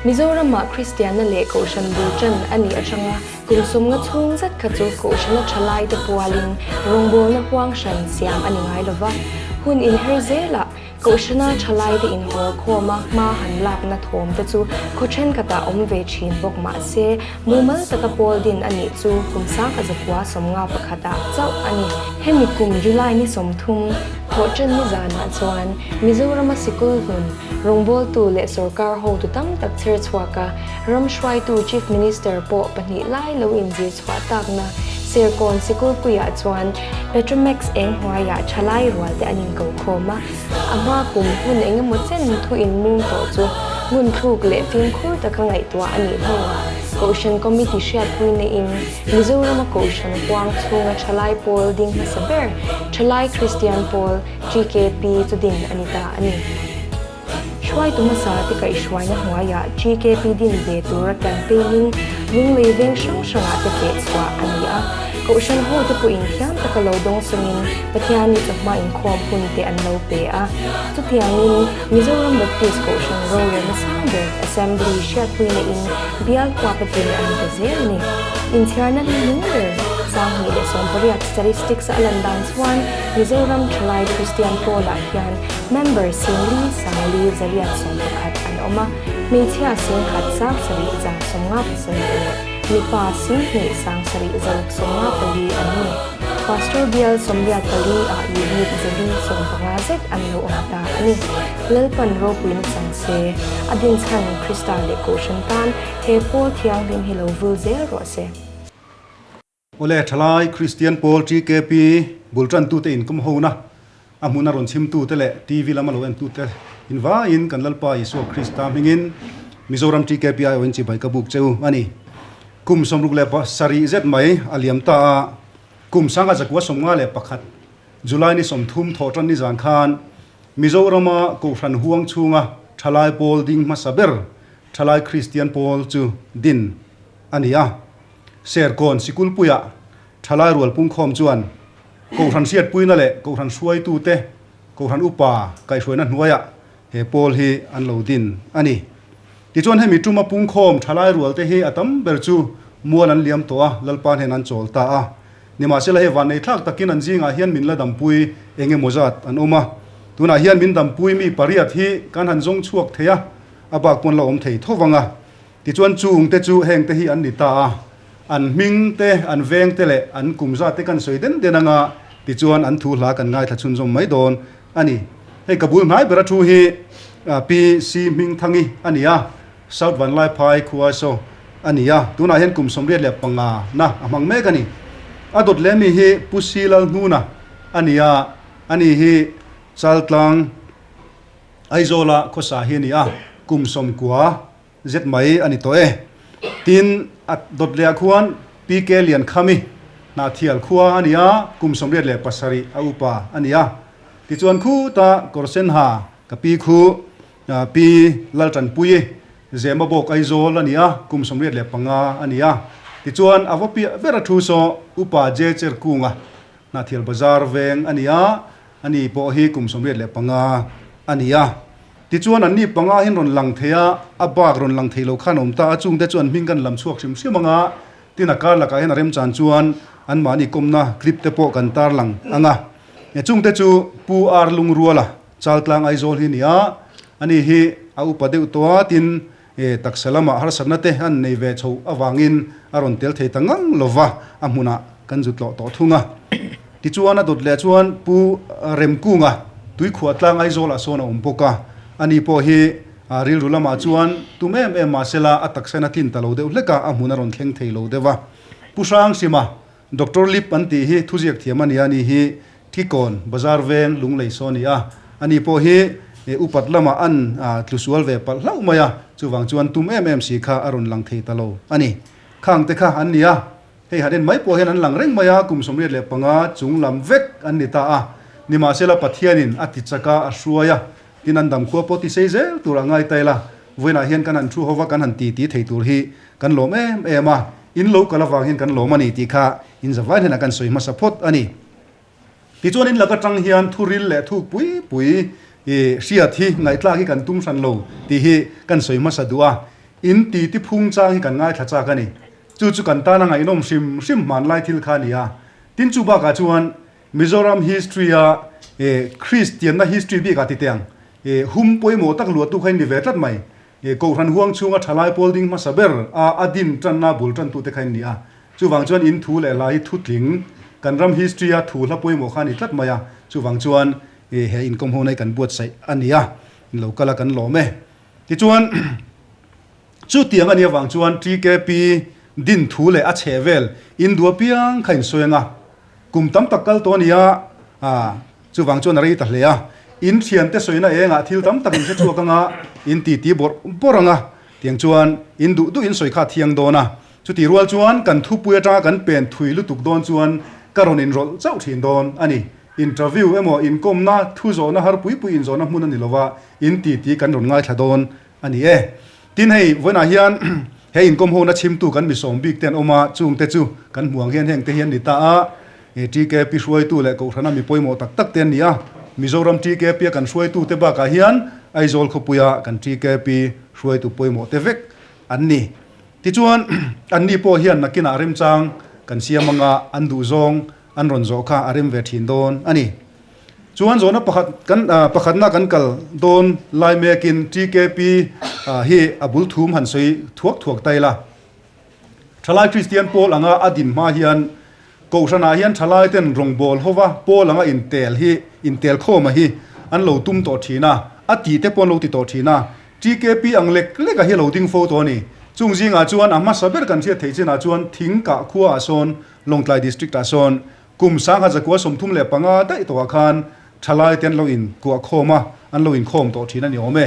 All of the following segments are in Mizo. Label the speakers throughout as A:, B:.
A: Mizoramah Kristianna leh Kohhran bul ṭan a nih aṭanga kum sawmnga chhung zet kha chu Kohhrana ṭhalaite pualin rawngbawlna huang hran siam a ni ngai lo va. Hun inher zelah Kohhrana ṭhalaite inhawl khawma hma han lakna thawm te chu khaw ṭhenkhatah awm ve ṭhin bawk mah se, mumal taka pawl din a nih chu kum sangha zakua 51 ah chauh a ni. Hemi kum July ni 30, thawhṭan ni zanah chuan Mizorama sikul hlun, rawngbawltu leh sorkar hotu tam tak chher chhuaka ram hruaitu Chief Minister pawh pahnih lai lo inzir chhuah takna Serkawn Sikulpuiah chuan Petromax eng hnuaiah thalai rual te an inko khawm a, a hma kum hun eng emaw chen thu inmung tawh chu ngun thluk leh fimkhur taka ngaihtuah a nih hnuah Kohhran Committee hriatpui neiin Mizorama Kohhran huang chhunga thalai pawl ding hmasa ber Thalai Kristian Pawl, TKP, chu din a ni ta a ni. Hruaitu hmasa te kaihhruaina hnuaiah GKP din ve tura campaign-in lunglei veng hrang hrangah te feh chhuah a ni a. Kohhran ho te pawhin thiam taka lo dawng sawngin Pathiani chawhma inkhawm hun te an lo pe a. Chutiangin Mizoram Baptist Kohhran rorelna sang ber Assembly hriatpuina in bial huapa din a ni ta zel a ni. Inchhiarna hnuhnung ber 2018 statistics a lan dan chuan Mizoram Thalai Kristian Pawlah hian Member 40 411 an awm a, hmeichhia 10 757 leh mipa 2 764 an ni. Pastor bial 84 ah unit 450 zet an lo awm ta a ni. Lalpan ropuina chang se, a dinchhan Krista leh Kohhran tan he pawl thianghlim hi lo vul zel rawh se.
B: Awle, Thalai Kristian Pawl TKP bul tantute inkum hona, a hmuna rawn chhimtute leh TV lama lo entute in vaiin kan Lalpa Isua Krista hmingin Mizoram TKP aiawhin chibai ka buk cheu a ni. Kum 67 zet mai a liam ta a, kum 1951 July ni 30 thawhtan ni zan khan Mizorama Kohhran huang chhunga Thalai Pawl ding hmasa ber Thalai Kristian Pawl chu din a ni a. Serkawn sikulpuiah thalai rual pungkhawm chuan Kohhran hriatpuina leh Kohhran hruaitute, Kohhran upa kaihhruaina hnuaiah he pawl hi an lo din a ni. Tichuan hemi tuma pungkhawm thalai rualte hi a tam ber chu mual an liam tawh a, Lalpa hnen an chawl ta a. Nimahsela hei vannei thlak takin an zingah hian min la dampui eng emaw zat an awm a. Tunah hian min dampui mi pariat hi kan han zawng chhuak thei a, a bak pawn la awm thei tho vang a. Tichuan chung te chu heng te hi an ni ta a, an hming te, an veng te leh an kum zat te kan sawi den den anga tichuan an thu hla kan ngaithla chhunzawm mai dawn a ni. Hei ka bul hnai bera thu hi Pi Si Hmingthangi a ni a, South Vanlaiphai khua saw a ni a, tunah hian kum 75 na a hmang mek a ni. A dawt leh mi hi Pu Si Lalhnuna a ni a, ani hi Chaltlang Aizawla khawsa hi a ni a, kum 90 Zet mai a ni tawh e. Tin, a dawt leh ah khuan PK Liankhami Hnahthial khua a ni a, kum 87 a upa a ni a. Tichuan khuta Kawrsenha ka pi khu Pi Laltanpuii Zemabawk Aizawl a ni a, kum 85 a ni a. Tichuan a va piah ber a thu saw Upa J Cherkunga Hnahthial Bazar veng a ni a, ani pawh hi kum 85 a ni a. Tichuan anni panga hian rawn lang thei a, a bak rawn lang thei lo khan a awm ta a, chungte chu an hming kan lam chhuak hrim hrim ang a, tin a kar lakah hian a remchan chuan anmahni kawmna clip te pawh kan tar lang ang a. Chungte chu Pu Ar Lungruala, Chaltlang Aizawl hi a ni a, ani hi a upa deuh tawh a, tin taksa lamah harsatna te an nei ve chho avangin a rawn tel thei ta ngang lo va, a hmunah kan zu tlawh tawh thung a. Tichuan a dawt leh chuan Pu Remkunga Tuikhuahtlang Aizawlah sawn a awm bawk a, ani pawh hi rilru lamah chuan tum em em mahsela a taksa in a tlin ta lo deuh hlek a, a hmun a rawn thleng thei lo deuh a. Pu Hrangsima, Doctor Lip an tih hi thuziak thiam a ni a, ani hi Thikawn Bazar veng Lunglei saw a ni a, ani pawh hi upat lamah an tlusual ve palh hlauh mai a, chuvang chuan tum em em si kha a rawn lang thei ta lo a ni. Khangte kha an ni a. Hei han en mai pawh hian an lang reng mai a, kum 85 chung lam vek an ni ta a. Nimahsela Pathianin a ti chak a, a hruai a, tin an dam khua pawh ti sei zel tur a ngai ta ila. Vawiinah hian kan han thu hova kan han ti ti thei tur hi kan lawm em em a, in lo kal avang hian kan lawm a ni tih kha in zavai hnenah kan sawi hmasa phawt a ni. Tichuan in lak atang hian thuril leh thuk pui pui i hriat hi ngaihthlak hi kan tum hran lo tih hi kan sawi hmasa duh a. In ti ti phung chang hi kan ngaithla chak a ni. Chu chu kan tana ngaihnawm hrim hrim hmanlai thil kha a ni a. Tin chu bakah chuan Mizoram history a Kristianna history bikah ti teh ang hum pawimawh tak luahtu kha in ni ve tlat mai. Kohhran huang chhunga thalai pawl ding hmasa ber a a din tanna bul tantute kha in ni a. Chuvang chuan in thu leh hla hi thutling kan ram history a thu hla pawimawh kha a ni tlat mai a. Chuvang chuan he inkawm ho na hi kan buatsaih a ni a, in lo kal a kan lawm e. Tichuan chutiang a nih avang chuan TKP din thu leh a chheh vel in duh apiang kha in sawi ang a, kum tam tak kal tawh a ni a, chuvang chuan a rei ta hle a. In thiante sawina engah thil tam tak in hre chhuak ang a, in titi bawrh bawrh ang a, tiang chuan in duh duh in sawi kha a thiang dawn a. Chutih rual chuan kan thupui atanga kan pen thui lutuk dawn chuan ka rawn inrawlh chauh thin dawn a ni. Interview emaw inkawmna, thu zawhna har pui pui inzawhna hmun a ni lova, in titi kan rawn ngaithla dawn a ni e. Tin hei, vawiinah hian he inkawm hona chhimtu kan misawm bik te an awm a, chungte chu kan hmu ang hian hengte hi an ni ta a, TKP hruaitu leh Kohhrana mi pawimawh tak tak te an ni a. Mizoram TKP a kan hruaitu te bakah hian Aizawl khawpuia kan TKP hruaitu pawimawh te vek an ni. Tichuan, anni pawh hian nakinah remchang kan siam anga an duhzawng an rawn zawh kha a rem ve thin dawn a ni. Chuan zawhna pakhat kan pakhatna kan kal dawn lai mekin TKP hi a bul thum han sawi thuak thuak ta ila. Thalai Kristian pawl anga a din hma hian Kohhranah hian thalaiten rawngbâwl hova pawl anga intel hi intel khawma hi an lo tum tawh thin a, a tih te pawh an lo ti tawh thin a. TKP ang lek lek a hi a lo ding fo tawh a ni. Chung zingah chuan a hmasa ber kan hriat theih chinah chuan Thingkah khuaah sawn Lawngtlai District ah sawn kum 1935 daih tawhah khan thalaite an lo inkuah khawm a, an lo inkhawm tawh thin a ni awm e.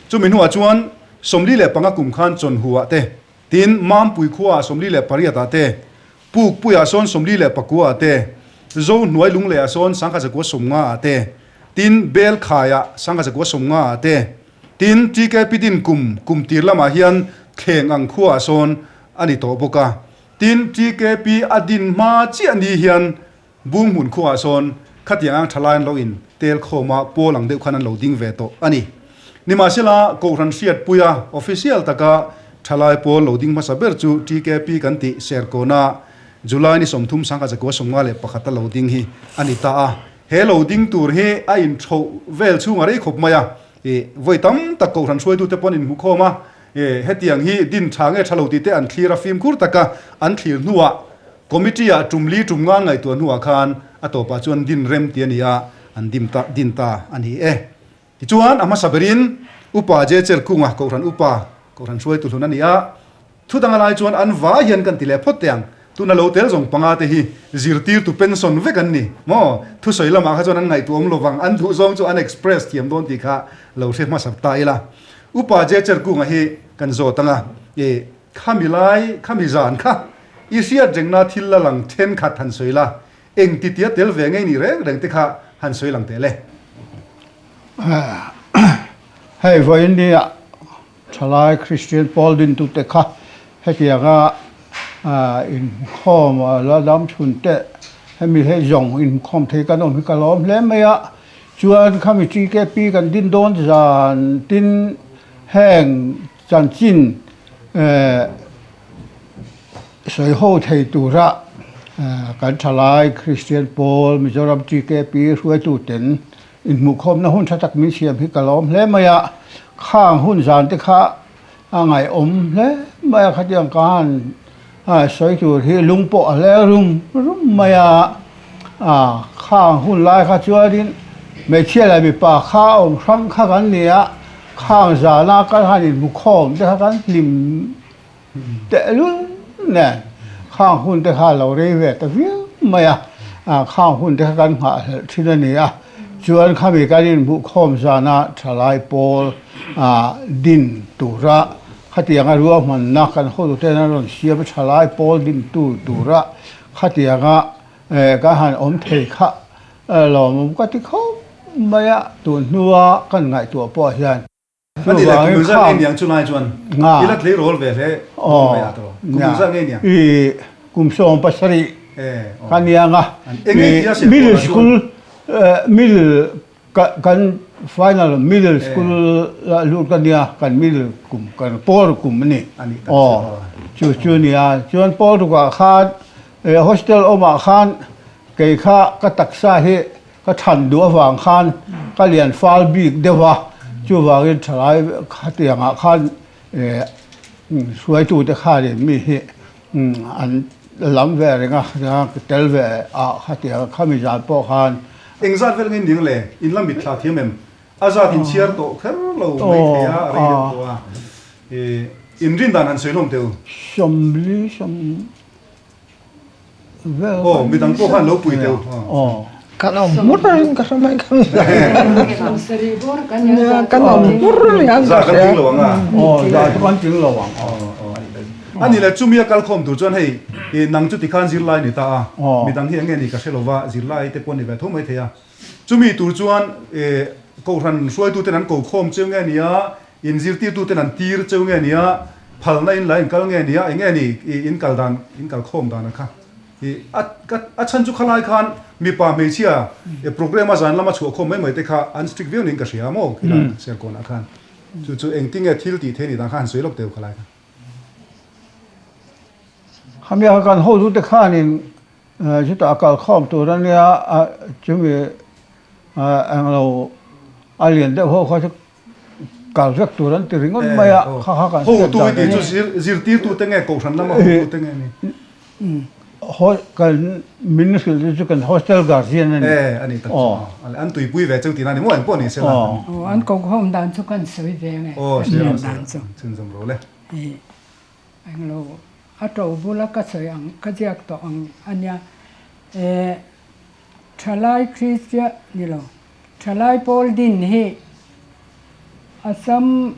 B: Chumi hnuah chuan 45 kum khan Chawnhu-ah te, tin Mampui khuaah 48 ah te, Pukpuiah sawn 44 ah te, Zo hnuai lungleiah sawn 1950 ah te, tin Belkhaiah 1950 ah te, tin TKP din kum kum tir lamah hian Thleng ang khuaah sawn a ni tawh bawk a. Tin TKP a din hma chiah ni hian Bunghmun khuaah sawn khatiang ang thalai an lo in tel khawm a, pawl ang deuh khan an lo ding ve tawh a ni. Nimahsela, Kohhran hriatpuia official taka thalai pawl lo ding hmasa ber chu TKP kan tih Serkawna July ni 30 1951 a lo ding hi a ni ta a. He lo ding tur hi a inthroh vel chhung a rei khawp mai a, ih vawi tam tak Kohhran hruaitute pawh an inhmu khawm a, ih hetiang hi din tha nge tha lo tih te an thlir a, fimkhur taka an thlir hnuah Committee ah tum li tum ngan ngaihtuah hnuah khan a tawpah chuan din rem ti a ni a, an dim ta din ta a ni e. Tichuan a hmasa berin Upa Jecher Kunga Kohhran Upa Kohhran hruaitu hlun a ni a, thu danga lai chuan an vai hian kan ti leh phawt teh ang, tuna lo tel zawng panga te hi zirtirtu pension vek an ni maw? Thusawi lamah kha chuan an ngaihtuah awm lovang, an duh zawng chu an express thiam dawn tih kha lo hre hmasa ta ila. Upa Jecher Kunga hi kan zawt anga e khami lai khami zan kha I hriat rengna thil la lang thenkhat han sawi la, eng ti tia tel ve ngei ni reng reng te kha han sawi lang teh le.
C: Hei vawiin nia thalai Kristian pawl dintute kha hetianga inkhawm la dam chhun teh hemi hei zawng inkhawm thei kan awm hi ka lawm hle mai a, chuan khami TKP kan din dawn zan tin heng chanchin Sawi ho thei tura kan thalai Kristian pawl Mizoram TKP hruaituten inhmuhkhawmna hun tha tak min siam hi ka lawm hle mai a, khang hun zan te kha a ngaihawm hle mai a, khatiang khan sawi tur hi lung pawh a hle rum rum mai a, khang hun lai kha chuanin hmeichhia leh mipa kha awm hrang kha kan ni a, khang zana kan han inhmukhawm te kha kan hlim Tehlul nen khang hun te kha a lo rei ve ta viau mai a, khang hun te kha kan nghahhlelh thin a ni a, chuan khami kan inhmuhkhawm zana thalai pawl din tura khatianga ruahmanna kan hotuten an rawn siam a, thalai pawl din tu tura khatianga kan han awm thei kha lawmawm ka ti khawp mai a, tun hnua kan ngaihtuah pawh hian.
B: A ni le, kum engzah nge niang chu lai chuan i la tleirawl ve hle dawn mai a tawh. Kum engzah nge niang?
C: I kum 70 ka niang a. Middle school, middle Kan final middle school ah lut ka nia, kan middle kum, kan pawl kum a ni. Aw, chu chu a nia. Chuan pawl rukah khan hostel awmah khan kei kha ka taksa hi ka than duh avang khan ka lian fal bik deuh a, chuvangin thalai khatiangah khan hruaitute khanin mi hi An lam ve reng a, ka tel ve a khatiang khami zan pawh khan.
B: Engzat vel nge ning le? In la mitthla thiam em? A zat in chhiar tawh kher lo mai thei a, a rei deuh tawh a. In rin dan han sawi hlawm teh u.
C: 40 sawm vel.
B: Aw, midang pawh khan lo pui teh u.
D: Kan awm hmur in ka hre mai kha mi zan. Kan awm hmur in ka hria.
B: Za kan tling lo ang a.
C: Aw, za chu kan tling lo ang.
B: A nih leh chumi a kalkhawm tur chuan hei nang chu tikhan zirlai ni ta a, midang hi enge ni ka hre lo va, zirlai te pawh ni ve tho mai thei a. Chumi tur chuan Kohhran hruaituten an kokhawm cheu nge nia, inzirtirtuten an tir cheu nge nia, phalna in la in kal nge nia, enge ni in kal dan, in kalkhawm dan a kha. A chhan chu khalai khan mipa hmeichhia programme a zan lama chhuah khawm mai mai te kha an strict viau niin ka hria maw khilai Serkawnah khan. Chu chu engtinge thil tih theih ni dan kha han sawi lawk teh u khalai khan.
C: Khami a kan hotute khanin chutah kal khawm tur a nia chumi englo a lian deuh ho kha chu kal vek tur an ti ringawt mai a kha kha kan
B: hriat dan a ni. Hotu i tih chu zirtirtute nge kohhran lama hotute nge ni?
C: Kan min hrilh te chu kan hostel guardian a ni.
B: E a ni tak chu an tuipui ve cheu tihna a ni maw engpawh ni se la.
E: Aw an kohhawm dan chu kan sawi ve nge
B: kan hriat dan chu. Chhunzawm ro le.
E: Englo a to bula ka sawi ang ka ziak tawh ang a nia e Thalai Kristian ni lo Thalai pawl din hi Assam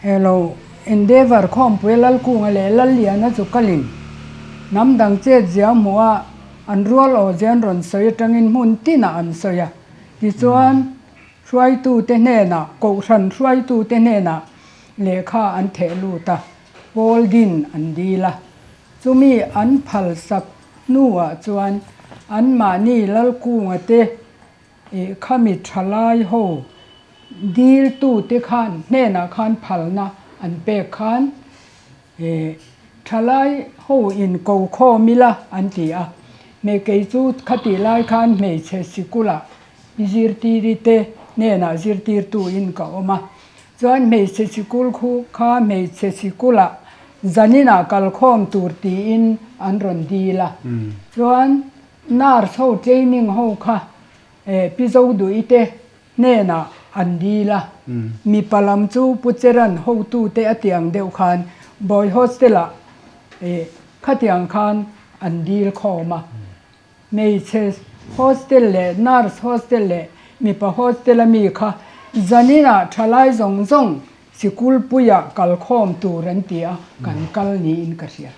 E: elo Endeavour khawmpui Lalkunga leh Lalliana chu kalin hnam dang chet zia hmuh a an rual aw zia an rawn sawi atangin hmun tinah an sawi a. Tichuan hruaitute hnenah Kohhran hruaitute hnenah lehkha an theh lut a, pawl din an dil a. Chumi an phal sak hnuah chuan anmahni Lalkunga te ih khami thalai ho diltute khan hnenah khan phalna an pek khan ih thalai ho in ko khawm ila an ti a. Hmei kei chu khatih lai khan hmeichhe sikulah i zirtiri te hnenah zirtirtu in ka awm a. Chuan hmeichhe sikul khu kha hmeichhe sikulah zaninah kalkhawm tur tiin an rawn dil a. Chuan nurse ho training ho kha Pi Zoduih te hnenah an dil a. Mipa lam chu Pu Cheran hotute a tiang deuh khan Boy Hostel-ah khatiang khan an dil khawm a. Hmeichhe hostel leh nurse hostel leh mipa hostel a mi kha zaninah thalai zawng zawng sikul puiah kalkhawm tur an ti a, kan kal niin ka hria.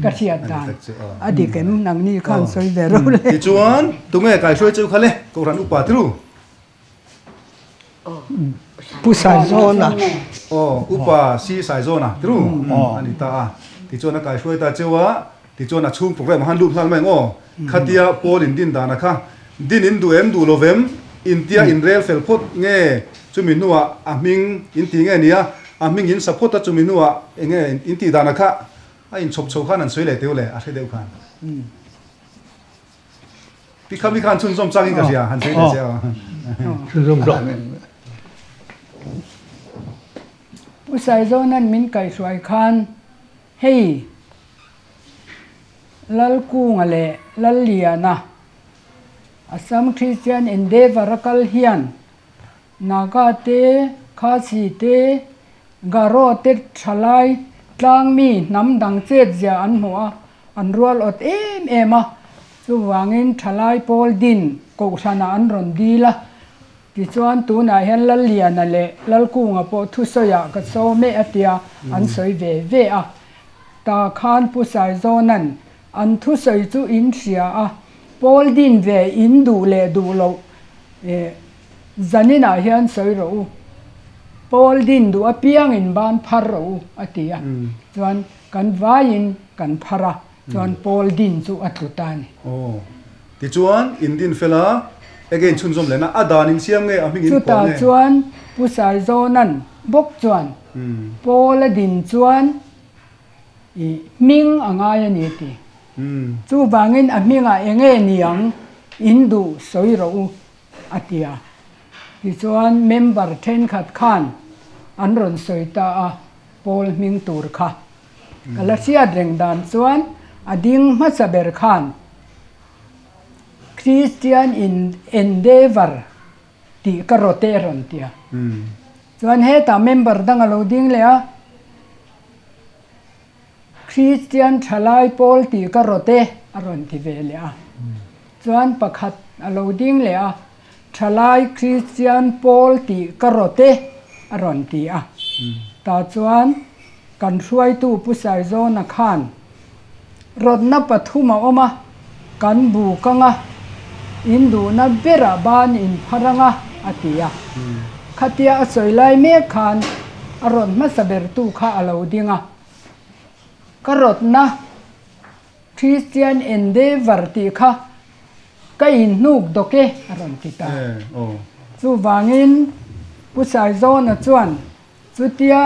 E: Ka hriat dan a dik em? Nangni khan sawi ve ro le.
B: Tichuan, tunge kaihruai cheu kha le? Kohhran upa tiru.
D: Pu Saizawna.
B: Aw, Upa Si Saizawna tiru a ni ta a. Tichuan a kaihruai ta cheu a, tichuan a chhung programme a han lut nghal mai ang aw. Khatia Paul in din dana kha din in duh em duh lo vem intia in rel fel phawt nge chumi hnuah a hming in ti nge nia, a hming in sa phawt a chumi hnuah enge in tih dana kha a inchhawp chho khan an sawi leh teu le a hre deuh khan. Ti kha mi khan chhunzawm changin ka hria, han sawi leh che a.
C: Chhunzawm zawk.
E: Pu Saizawnan min kaihhruai khan hei Lalkunga leh Lalliana Assam Christian Endeavour a kal hian Naga te, Khasi te, Garo te thalai tlangmi hnam dang chet zia an hmu a, an rual awt em em a. Chuvangin thalai pawl din kohhranah an rawn dil a. Tichuan tunah hian Lalliana leh Lalkunga pawh thusawiah ka sawm e a tia an sawi ve ve a. Ta khan Pu Saizawna'n an thusawi chu in hria a, pawl din ve in duh leh duh loh Zaninah hian sawi rawh u, Paul din duh apiangin ban phar rawh u a ti a, chuan kan vaiin kan phar a, chuan Paul din chu a tlu ta a ni.
B: Aw, tichuan in din fel a, Enge in chhunzawm lehna a dan in siam nge a hming in pawh
E: Chutah
B: nge?
E: chuan Pu Saizawna'n bawk chuan Paula din chuan i hming a ngai a ni ti. Chuvangin a hmingah enge niang in duh sawi rawh u a ti a. Tichuan member thenkhat khan an rawn sawi ta a, Paul hming tur kha. Ka la hriat reng dan chuan a ding hmasa ber khan Christian in Endeavour tih ka rawte a rawn ti a. Chuan hetah member dang a lo ding leh a, Kristian thalai pawl tih ka rawt e a rawn ti ve leh a. Chuan pakhat a lo ding leh a, Thalai Kristian pawl tih ka rawt e a rawn ti a. Tah chuan kan hruaitu Pu Saizawna khan rawtna pathum a awm a, kan bu kang a, in duhna berah ban in phar ang a, a ti a. Khatia a sawi lai mek khan a rawt hmasa bertu kha a lo ding a. Ka rawtna Christian Endeavour tih kha ka inhnuk dawk e, a rawn ti ta. Chuvangin Pu Saizawna chuan chutia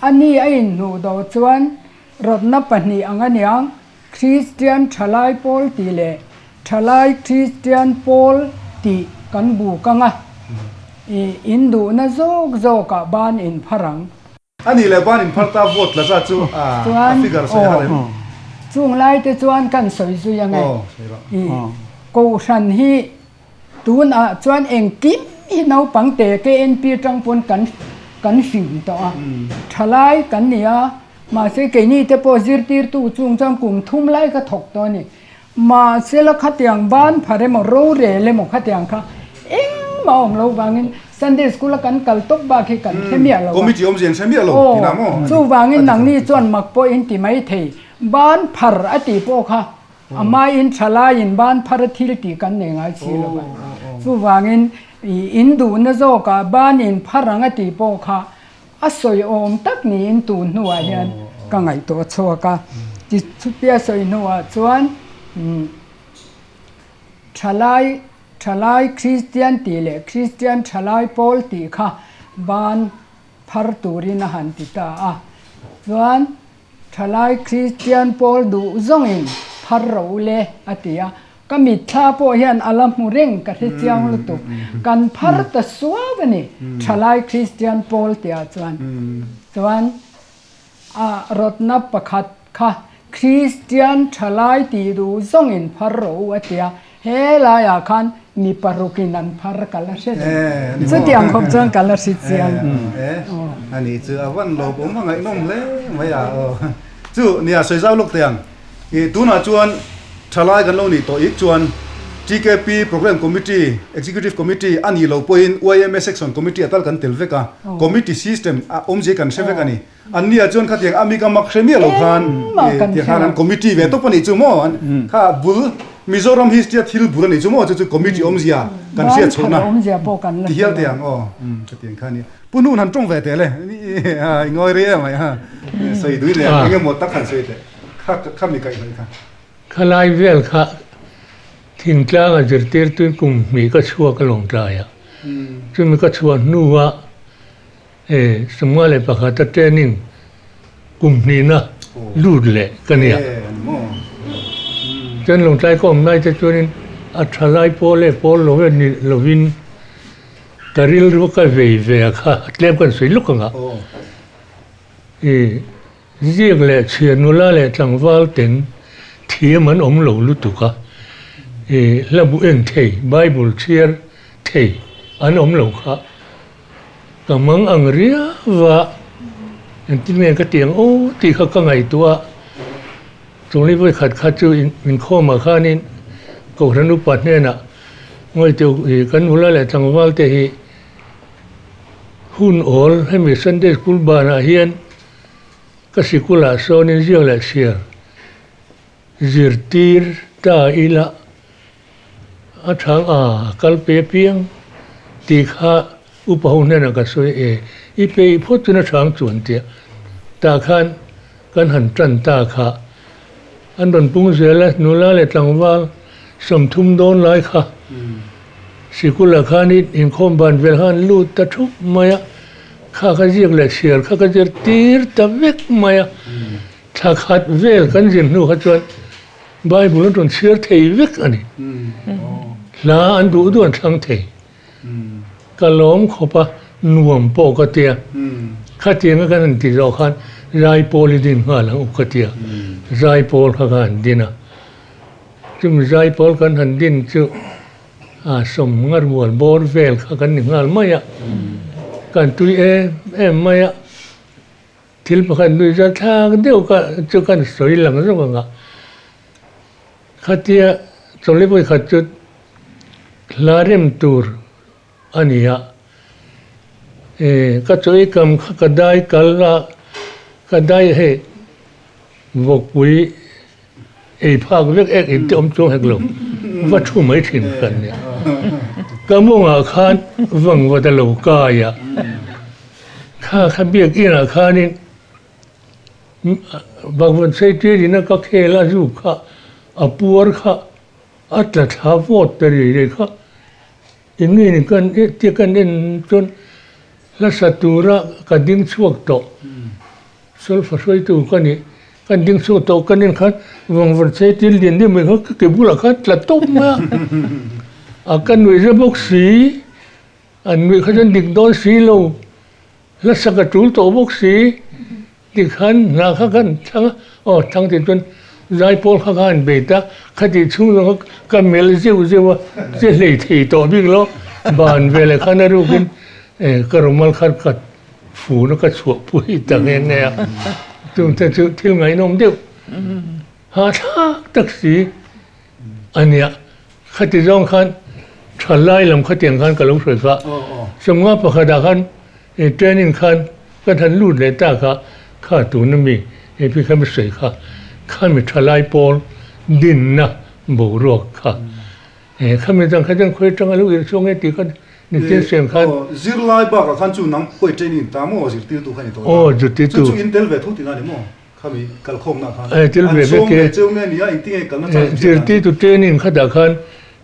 E: a ni a inhnuh dawh chuan rawtna pahnih ang aniang, Christian Thalai Pawl tih leh Thalai Christian Pawl tih kan buk ang a, i induhna zawk zawkah ban inphar ang.
B: A nih leh ban inphar ta vote la zat chu a figure sawi har em?
E: Chung lai te chuan kan sawi zui ang e. I Kohhran hi tunah chuan engkim hi naupang te KNP atang pawn kan kan fing tawh a. Thalai kan ni a, mahse keini te pawh zirtirtu chung chuan kum thum lai ka thawk tawh a ni. Mahse la khatiang ban phar emaw rorel emaw khatiang kha engmah awm lo vangin Sunday School a kan kal tawp bak hi kan hre miah lo a.
B: Committee awmzia an hre miah lo tihna maw?
E: Aw, chuvangin nangni chuan mak pawh in ti mai thei. Ban phar a tih pawh kha a maiin thalaiin ban phar a thil tih kan nei ngai si lo va. Chuvangin in duhna zawkah ban in phar ang a tih pawh kha A sawi awm tak niin tun hnuah hian ka ngaihtuah chhuak a. Tichutia sawi hnuah chuan Thalai Thalai Kristian tih leh Kristian Thalai Pawl tih kha ban phar turin a han ti ta a. Chuan Thalai Kristian Pawl duh zawngin phar rawh u le a ti a. Ka mitthla pawh hian a la hmu reng ka hre chiang lutuk. Kan phar ta suau a ni, Thalai Kristian Pawl tihah chuan. Chuan a rawtna pakhat kha Kristian Thalai tih duh zawngin phar rawh u a ti a, he laiah khan mi parukin an phar ka la hre reng. Chutiang khawp chuan ka la hre chiang.
B: A nih chu a van lawmawm a ngaihnawm hle mai a aw. Chu nia sawi zau lawk teh ang. I tunah chuan thalai kan lo nih tawh ik chuan TKP Programme Committee, Executive Committee a nih loh pawhin yma Section Committee a tal kan tel vek a, Committee system a awmzia kan hre vek a ni. An nia chuan khatiang a mik a mak hre miah lo khan tiang khan an committee ve tawp a nih chu maw? Kha bul Mizoram history a thil bul a nih chu maw? Chu chu committee awmzia kan hriat chhohna ti hial teh ang aw khatiang kha a ni. Pu Hnun han tawng ve teh le, i ngawi rei em mai a, sawi dui leh eng emaw tak han sawi teh. Kha kha mi kaih hlawih kha.
F: Khalai vel kha thingtlang a zirtirtu kum hnih ka chhuak a lawng tlai a, chumi ka chhuah hnua e sumnga leh pakhata training kum hnihna lut leh ka nia. Chuan lawngtlai ka awm lai te chuanin a thalai pawl e pawl lo e ni lovin ka rilru ka vei ve a kha tlem kan sawi luk ang a. I Ziak leh chhiar nula leh tlangval ten thiam an awm lo lutuk a, i hla bu en thei, Bible chhiar thei an awm lo kha ka mang ang riau a, engtin nge ka ti ang aw tih kha ka ngaihtuah a, chungli vawikhat kha chu inkhawmah khanin Kohhran upa hnenah ngaihtuah i kan nula leh tlangval te hi hun awl hemi Sunday School banah hian Ka sikulah sawnin ziak leh chhiar zirtir ta ila a thang a kal pe piang tih kha upa ho hnenah ka sawi e, i peih phawt chuan a thang chuan tia tah khan kan han tan ta kha an rawn pung zel a, nula leh tlangval 30 dawn lai kha. Sikul-ah khanin inkhawm ban vel khan lut ta thup mai a, kha ka ziak leh chhiar kha ka zir tir ta vek mai a. Thla khat vel kan zir hnu kha chuan Bible an rawn chhiar thei vek a ni. Hla an duh duh an thlang thei. Ka lawm khawp a, nuam pawh ka tia. Khatianga kan han ti zawh khan Zaipawl i din nghal ang u ka tia. Zaipawl kha ka han din a. Chumi Zaipawl kan han din chu a sawmnga rual bawr vel kha kan ni nghal mai a. Kan tui em em mai a. Thil pakhat nui zat thlak deuh kha chu kan sawi lang zawk ang a. Khatia chawlhli vawikhat chu hla rem tur a ni a, ka chaw ei kam kha ka dai kal a, ka dai hei vawkpui ei phak vek ek in te awm chuang hek lo, va thu mai thin kan nia. Ka mawngah khan vangvat a lo kai a, kha kha biak inah khanin Bhagwan Saitir ina ka khel a zu kha a puar kha a tla thla vawt ta rei rei kha eng nge ni kan tia kan en chuan hlasa tura ka ding chhuak tawh solfa hruaitu ka nih kan ding chhuak tawh kan en khan Bhagwan Saitir lian deuh mai kha ka ke bulah khan tla tawp mai a a ka nuih za bawk si an nuih kha chuan dik dawn si lo. Hlasak a tul tawh bawk si, tikhan hna kha kan thlang a, aw thlang tih chuan zaipawl kha ka han bei ta, khatih chhung zawng kha ka melh zeuh zeuh a, che hlei thei tawh bik lo, ban veleh khan a rukin ka rumal kha ka fun a ka chhuah pui ta nghe nghe a, chungte chu thil ngaihnawm deuh hahthlak tak si a nia. Khati zawng khan tha lai lam khatiang khan ka lo hruai kha. Sawmnga pakhatah khan training khan kan han lut leh ta kha, kha tuna mi hei phei kha mi sawi kha, kha mi tha lai pawl dinna boruak kha. Khami dang kha chuan khawi atanga lo irh chhuak nge tih kha ni chian siam khan.
B: Zirlai bakah khan chu nang pawh i training ta maw zirtirtu kha ni tawh ta.
F: Aw zirtirtu.
B: Chu chu in tel ve tho tihna ni maw? Khami kalkhawmna khan an sawm ve cheu nge nia engtinge kalna chang in hriat dan?
F: Zirtirtu training khatah khan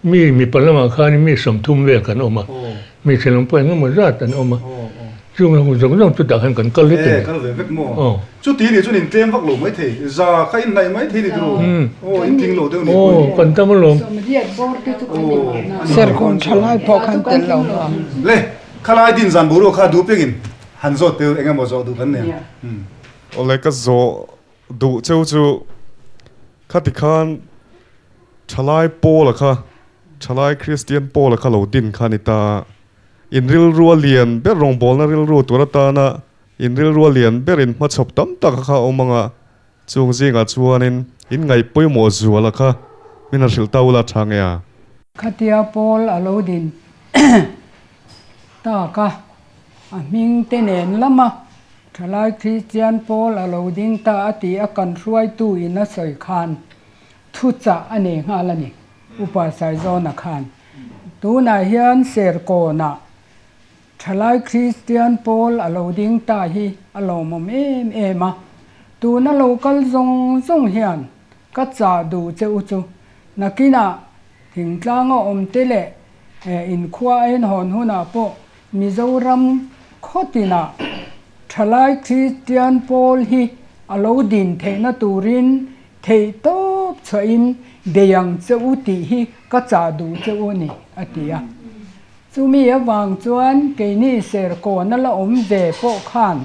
F: mi mipa lamah khan mi 30 vel kan awm a, hmeichhe lam pawh engemaw zat an awm a, chung ho zawng zawng chutah khan kan kal vek a ni.
B: E kal ve vek maw? Chuti nih chuan in tlem vak lo maithei, za kha in hnaih maithei ni tiraw? Aw in tling lo deuh ni pawh.
F: Aw kan tam alawm.
D: Serkawn thalai pawh khan tel lo maw?
B: Le khalai din zan boruak kha duh pengin han zawt teu engemaw zawh duh kan nei ang.
G: Awle ka zawh duh cheu chu khati khan thalai Paula kha thalai Kristian Paula kha lo din kha ni ta. In rilru a lian ber rawngbawlna rilru tur atana in rilru a lian ber in hmachhawp tam tak kha a awm ang a, chung zingah chuanin in ngaih pawimawh zuala kha min han hrilh ta ula tha nge a?
E: Khatia Paul a lo din tak a, a hming te nen lama Thalai Kristian pawl a lo ding ta a ti a kan hruaitu in a sawi khan thu chah a nei nghal a ni, Upa Saizawna khan. Tunah hian Serkawnah Thalai Kristian pawl a lo ding ta hi a lawmawm em em a, tuna lo kal zawng zawng hian ka chah duh che u chu nakinah thingtlanga awm te leh inkhua a inhawn hunah pawh Mizoram khawtinah thalai Kristian pawl hi a lo din theihna turin theih tawp chhuahin bei ang che u tih hi ka chah duh che u a ni, a ti a. Chumi avang chuan keini Serkawn a la awm ve pawh khan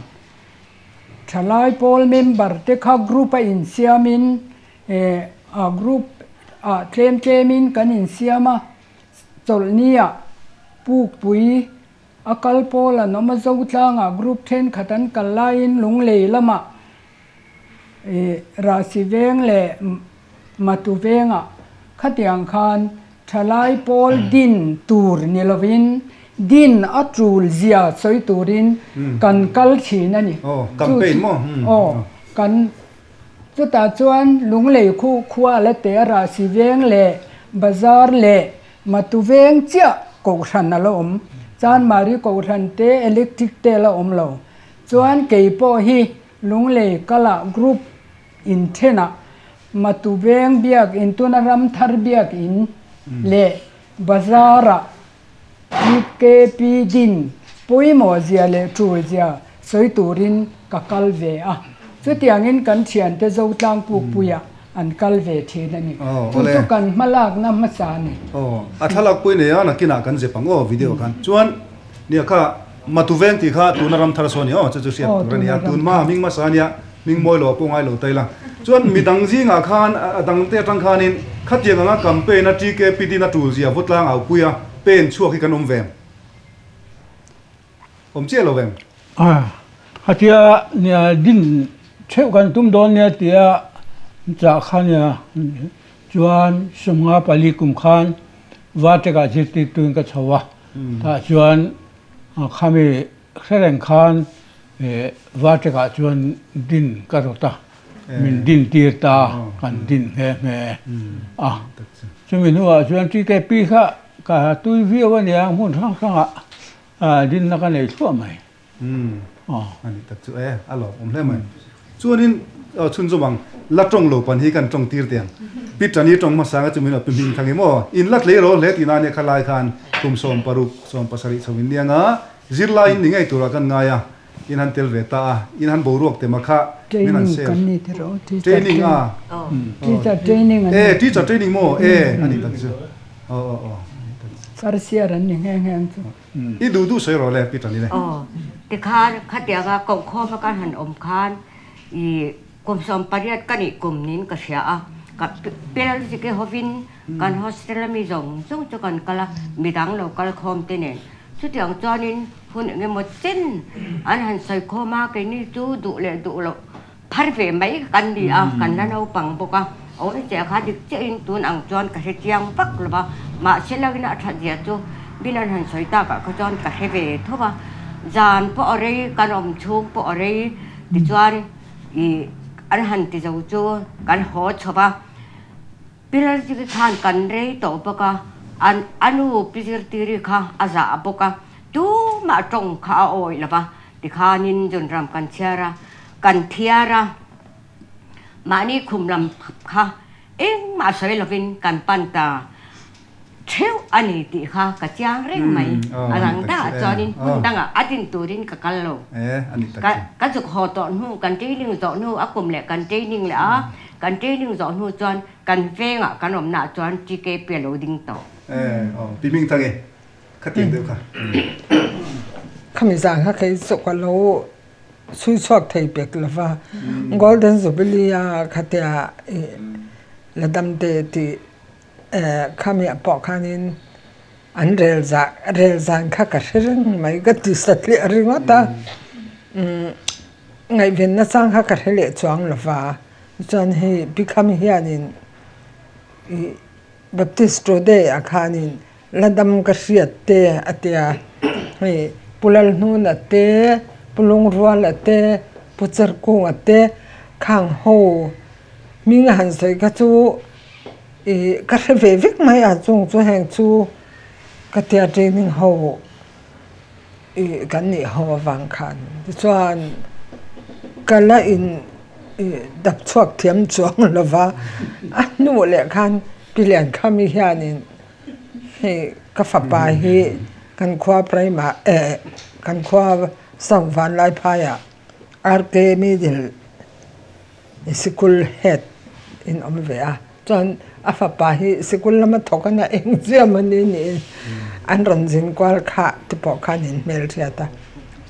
E: thalai pawl member te kha group a insiamin a group ah tlem tlemin kan insiam a, Chawlhnia Pukpui a kal pawl an awm a, Zotlangah group thenkhat an kal laiin Lunglei lamah Rahsi veng leh Matu vengah khatiang khan thalai pawl din tur ni lovin din a tul zia sawi turin kan kal thin a ni. Aw, kan. Chutah chuan Lunglei khu khua la teh a Rahsi veng leh Bazar leh Matu veng chiah kohhran a la awm. Chanmari kohhran te electric te a la awm lo. Chuan kei pawh hi Lunglei kala group inthenah Matu veng biak in tuna Ramthar biak in leh Bazar-ah. TKP din pawimawh zia leh tul zia sawi turin ka kal ve a. Chutiangin kan thiante Zotlang Pukpuia an kal ve thin a ni. Chu chu kan hmalakna hmasa a ni.
B: Aw, a thlalak pui nei a, nakinah kan zep ang aw video khan. Chuan nia kha Matuveng tih kha tuna ram thar saw a ni aw, chu chu hriat tur a ni a. Tun hma hming hmasa a nia, hming mawi lo a pawh ngai lo ta ila. Chuan midang zingah khan a dangte atang khanin khatiang anga campaign a TKP din a tul zia vawtlang au pui a, pen chhuak hi kan awm ve em? Awm chiah lo vem?
C: A, khatia nia din theuh kan tum dawn nia tia chah kha nia chuan 54 kum khan Vatekah zirtirtuin ka chho a, tah chuan khami hrereng khan Vatekah chuan din ka rawt a, min din tir ta kan din nghe nghe a. Chumi hnuah chuan TKP kha ka tui viau a nia hmun hrang hrangah Dinna ka nei thluah mai.
B: Umm a nih tak chu e, a lawm awm hle mai. Chuanin chhunzawm ang, la tawng lo pan hi kan tawng tir teh ang. Pi Tani tawng hmasa nga chu min pi hming thang i maw? In la tlei ro hle tih na nia kha lai khan kum 16, 17 chho in nia nga zirlai in ni ngei turah kan ngai a, in han tel ve ta a, in han boruak te ma kha min han
E: Training
B: share.
E: kan ni ti rawh, teacher
B: Training a.
E: Teacher training an
B: E,
E: ni.
B: teacher training maw? E, a nih tak chu. Aw aw aw.
E: Farsiar an ni nghe nghe ang chu.
B: I duh duh sawi rawh le Peter ni le.
H: Aw, tikhan khatianga kohkhawma kan han awm khan i kum 18 ka nih kum niin ka hria a, ka pel zike hovin kan hostel a mi zawng zawng chu kan kal a, midang lo kal khawm te nen. Chutiang chuanin hun engemaw chen an han sawi khawm a, keini chu duh leh duh loh phar ve mai kan ni a, kan la naupang bawk a, awm che kha dik chiahin tun ang chuan ka hre chiang vak lo va, mahse lawina a that zia chu min an han sawi takah kha chuan ka hre ve tho va, zan pawh a rei, kan awm chhung pawh a rei tichuan ih an han ti zo chu kan haw chho va, Pilar ziri khan kan rei tawh bawk a, an a nu pi zirtiri kha a zah bawk a, tumah tawng kha a awih lo va, tikhanin Junram kan chhiar a, kan thiar a, mahni khum lam kha engmah sawi lovin kan pan ta theuh a ni tih kha ka chiang reng mai. A dang dangah chuanin hmun dangah a din turin ka kal lo. Ka zuk haw tawh hnu, kan training zawh hnu, a kum leh kan training leh a, kan training zawh hnu chuan kan vengah kan awmnaah chuan TKP a lo ding tawh.
B: Pi Ming Thangi, Khatiang deuh kha.
D: Khami zan kha kei chu ka lo chhui chhuak thei pek lo va, Golden Jubilee a khatia i la dam te tih khami ah pawh khanin an rel zah rel zan kha ka hre reng mai ka ti satliah ringawt a, ngaihven nachang kha ka hre leh chuang lo va, chuan hei pi khami hianin i Baptist Today ah khanin la dam ka hriat te a tia, hei Pu Lalhnuna te, Pu Lungruala te, Pu Cherkunga te khang ho hming a han sawi kha chu ih ka hre ve vek mai a, chung chu heng chu ka tia training ho ih kan nih ho avang khan tichuan ka la in ih dap chhuak thiam chuang lo va, a hnuh leh khan Pi Liankhami hianin Hei ka fapa hi kan khua Prima eh kan khua South Vanlaiphaiah RK Middle Sikul Head in awm ve a, chuan a fapa hi sikul lama thawk a nia eng chiam a ni niin an rawn zin kual kha te pawh khan in hmelhriat a,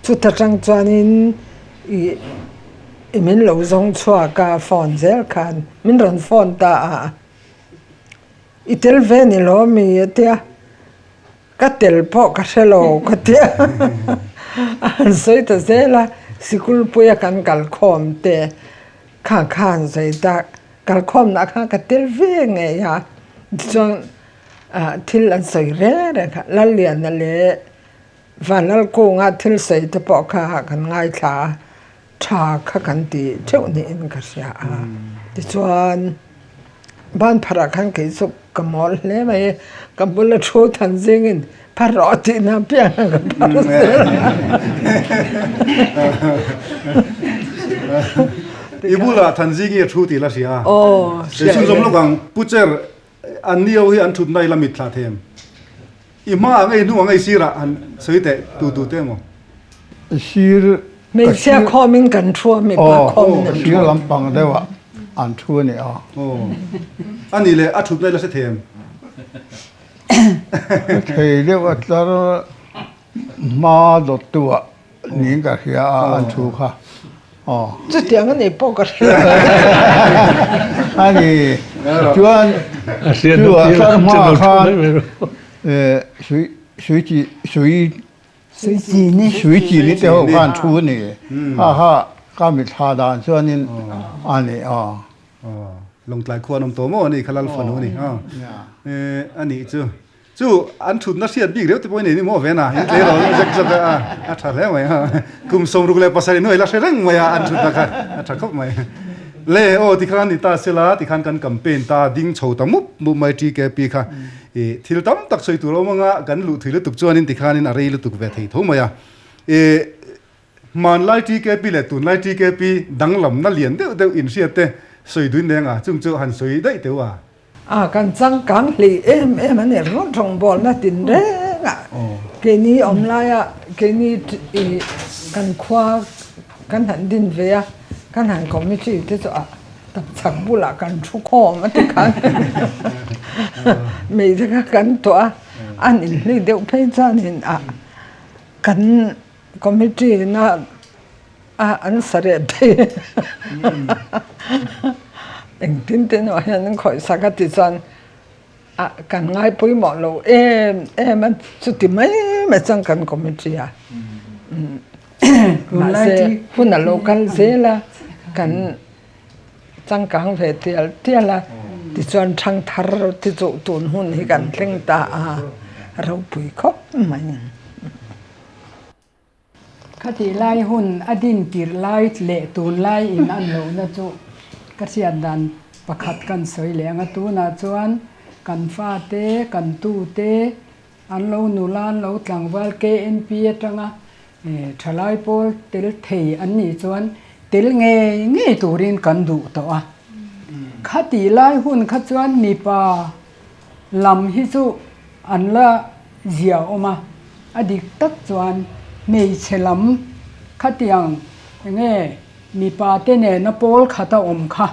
D: chuta tang chuanin ih min lo zawng chhuak a phone zel khan min rawn phone ta a. I tel ve ni lo mi a tia, ka tel pawh ka hre lo ka tia a han sawi ta zel a, sikul puia kan kal khawm te kha kha han sawi ta, kal khawmna kha ka tel ve ngei a, tichuan thil an sawi reng reng kha Lalliana leh Vanlalkunga thil sawi te pawh kha kan ngaithla a, tha kha kan ti theuh niin ka hria a. Tichuan, ban pharah khan kei chu ka mawl hle mai, ka bula thu than zingin phar rawh tih na piang a ka phar zel a.
B: I bulah than zingi a thu tih la hria a.
D: Aw,
B: hria. Chhunzawm lawk ang, Pu Cher, an nio hi an thutna ila mitthlah them. I hma ang e i hnu ang e i sirah han sawi teh tu tu te emaw.
C: Sir
D: Hmeichhia khawmin kan thu a mipa khawmin an thu.
C: Sir lampang deuh ah an thu a ni a.
B: Aw. A nih leh a thutna i la hre thei em?
C: Hre thei deuh a tlar hma dawttu ah Niin ka hria a an thu kha aw.
D: Chutiang a nih pawh ka hre lo.
C: A ni chuan chu ah tlar hma ah khan sui sui chi sui
E: sui chi ni
C: sui chi ni te ho khan thu a ni ha ha ka mitthla dan chuanin a ni aw.
B: Lawngtlai khua an awm tawh maw a ni kha Lalfanu a ni a nih chu. Chu an thutna hriat bik reuh te pawh i nei ni maw ven a, in tleirawl zek zek a, a tha hle mai a, kum 67 hnuai la hre reng mai a an thutna kha a tha khawp mai. Le aw tikhan ni ta sela tikhan kan campaign ta ding chho ta mup mup mai TKP kha i thil tam tak sawi tur a awm anga kan luh thui lutuk chuanin tikhanin a rei lutuk ve thei tho mai a. I hmanlai TKP leh tunlai TKP danglamna lian deuh deuh inhriat te sawi duin reng a, chung chu han sawi daih teuh a.
D: A kan changkang hlei em em a ni rawt rawngbawlna tin reng a keini awm laia keini i kan khua kan han din ve a kan han committee te chu a tapchhak bulah kan thu khawm a ti khan mei te kha kan tuah a an inhlui deuh phei chuanin a kan committee na a an sa reh phei engtin te erawh hian an khawih sak a ti chuan ah kan ngai pawimawh lo em em a chuti mai mai chuan kan committee a mahse hun a lo kal zel a kan changkang ve tial tial a tichuan thangthar te chu tun hun hi kan thleng ta a ropui khawp mai.
E: Khatih lai hun a din tirh lai leh tun lai in an lohna chu ka hriat dan pakhat kan sawi leh ang a, tunah chuan kan fate, kan tute an lo nula, an lo tlangval KNP atanga thalai pawl tel thei an nih chuan tel ngei ngei turin kan duh tawh a. Khatih lai hun kha chuan mipa lam hi chu an la zia awm a, a dik tak chuan hmeichhe lam khatiang enge mipa te nena pawl khat a awm kha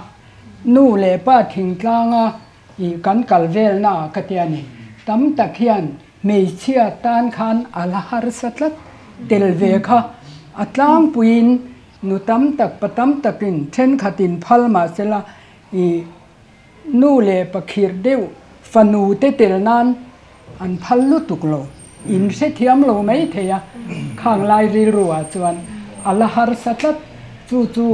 E: nu leh pa thingtlanga ih kan kal velna ah ka tia ni. Tam tak hian hmeichhia tan khan a la harsa tlat tel ve kha a tlangpuiin nu tam tak pa tam takin thenkhatin phal mahsela ih Nu leh pakhirh deuh fanu te tel nan an phal lutuk lo, in hrethiam lo mai thei a, khang lai rilru ah chuan a la harsa tlat, chu chu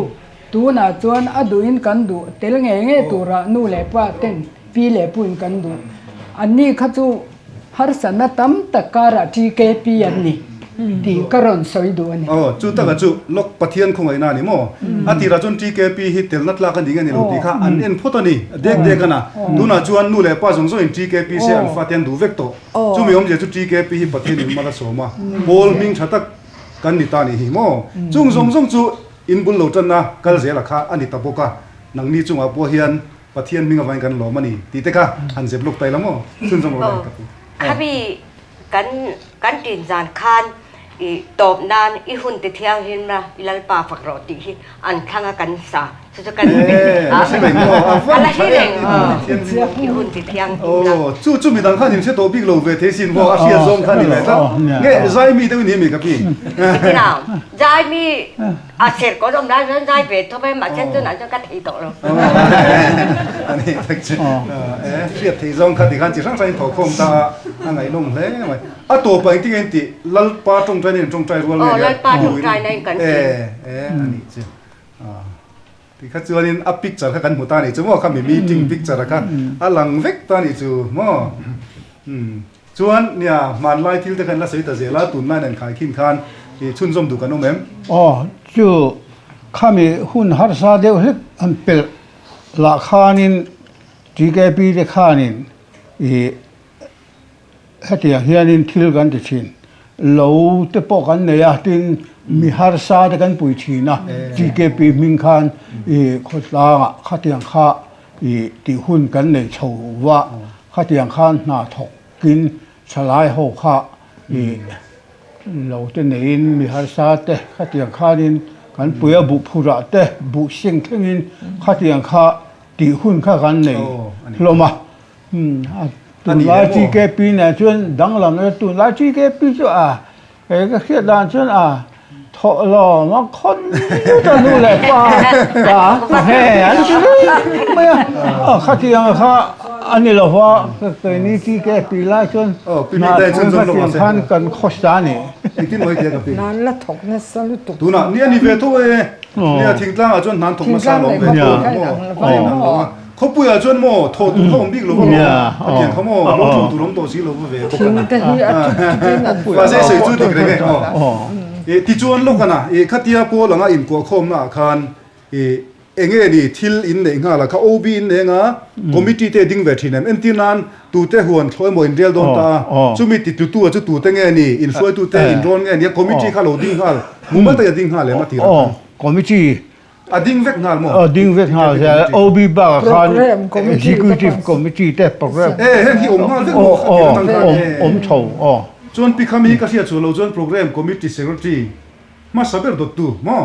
E: tunah chuan a duhin kan duh tel ngei ngei turah nu leh pa ten pi leh puin kan duh, anni kha chu Harsatna tam tak karah TKP an ni tih ka rawn sawi duh a ni.
B: Aw, chu taka chu Lok Pathian khawngaihna a ni maw? A tirah chuan TKP hi telna tlak a ni nge ni lo tih kha an en phawt a ni, dek dek a na. Tunah chuan nu leh pa zawng zawngin TKP se an fate an duh vek tawh. Chumi awmzia chu TKP hi Pathianin mal a sawm a, Paul hming tha tak kan ni ta nih hi maw? Chung zawng zawng chu in bul lo tanna kal zela kha a ni ta bawk a, nangni chungah pawh hian Pathian hming avangin kan lawm a ni tih te kha han zep lawk ta ila maw? Chhun zawng rawh le ka pu.
H: Khami kan kan tin zan khan i tawp nan i hun ti thianghlim la i Lalpa fak rawh tih hi an thlang a kan sa chu chu kan
B: Eh, la hre reng maw? A
H: van la hre reng i hun ti thianghlim la.
B: Aw, chu chu midang khan in hre tawh bik lo ve thei sin maw? A hriat zawng kha ni ve tlat. Nge Zaimi deuh i ni a mi ka pi?
H: Tikina Zaimi A ser ko rom lai chuan zai ve thawp e, mahse tunah chuan ka thei tawh lo.
B: Ani tak chu e hriat thei zawng kha tikhan chi hrang hrangin thawhkhawm ta a, a ngaihnawm hle mai. A tawpah engtin nge in tih? Lalpa tawngtai na in tawngtai rual nge nia?
H: Aw Lalpa tawngtai na in kan ti.
B: E e ani chu. Tikha chuanin a picture kha kan hmu ta anih chu maw? Khami meeting picture kha a lang vek ta anih chu maw? Chuan nia hmanlai thil te khan la sawi ta zel a, tunlai nen khaikhin khan i chhunzawm duh kan awm em?
C: Aw, chu khami hun harsa deuh hlek an pelh lah khanin TKP te khanin i Hetiang hianin thil kan ti thin. Lo te pawh kan nei a, tin mi harsa te kan pui thin a, TKP hming khan i khawtlangah khatiang kha i tih hun kan nei chho va, khatiang khan hna thawkin thalai ho kha i lo te neiin mi harsa te khatiang khanin kan pui a buh phurah te buh sing thlengin khatiang kha tih hun kha kan nei hlawm a. Tunlai TKP nen chuan danglam na tunlai TKP chu a kei ka hriat dan chuan a thawh lawm a khawn ta nu leh pa pa he an ti reng mai a khatiang kha a ni lo va keini TKP lai chuan hna thawh khan kan khawsa a ni.
D: Nan la thawk nasa lutuk.
B: Tunah ni a ni ve tho e. Nia thingtlangah chuan hna an thawk nasa lawm ve tho a. Khawpuiah chuan maw thaw tur kha awm bik lo va maw? A tiang kha maw lo thaw tur awm tawh si lo va ve bawk a na. Mahse sawi chu dik reng e aw. I tichuan lawk a na i khatia pawl anga inkuah khawmna ah khan i enge ni thil in neih nghal a kha OB in nei anga committee te ding ve thin em? Entir nan tute huan thlawh emaw in rel dawn ta a chumi ti tutu a chu tute nge ni inhruaitu te inrawn nge ni a committee kha lo ding nghal mumal tak a ding nghal em a tirah khan.
C: Committee
B: A ding vek nghal maw?
C: A ding vek nghal zel. OB bakah khan Executive Committee te program.
B: E heng hi awm nghal vek maw?
C: Kha tih atang khan e. Awm tho aw.
B: Chuan pi khami ka hriat chu lo chuan Program Committee Secretary hmasa ber dawttu maw?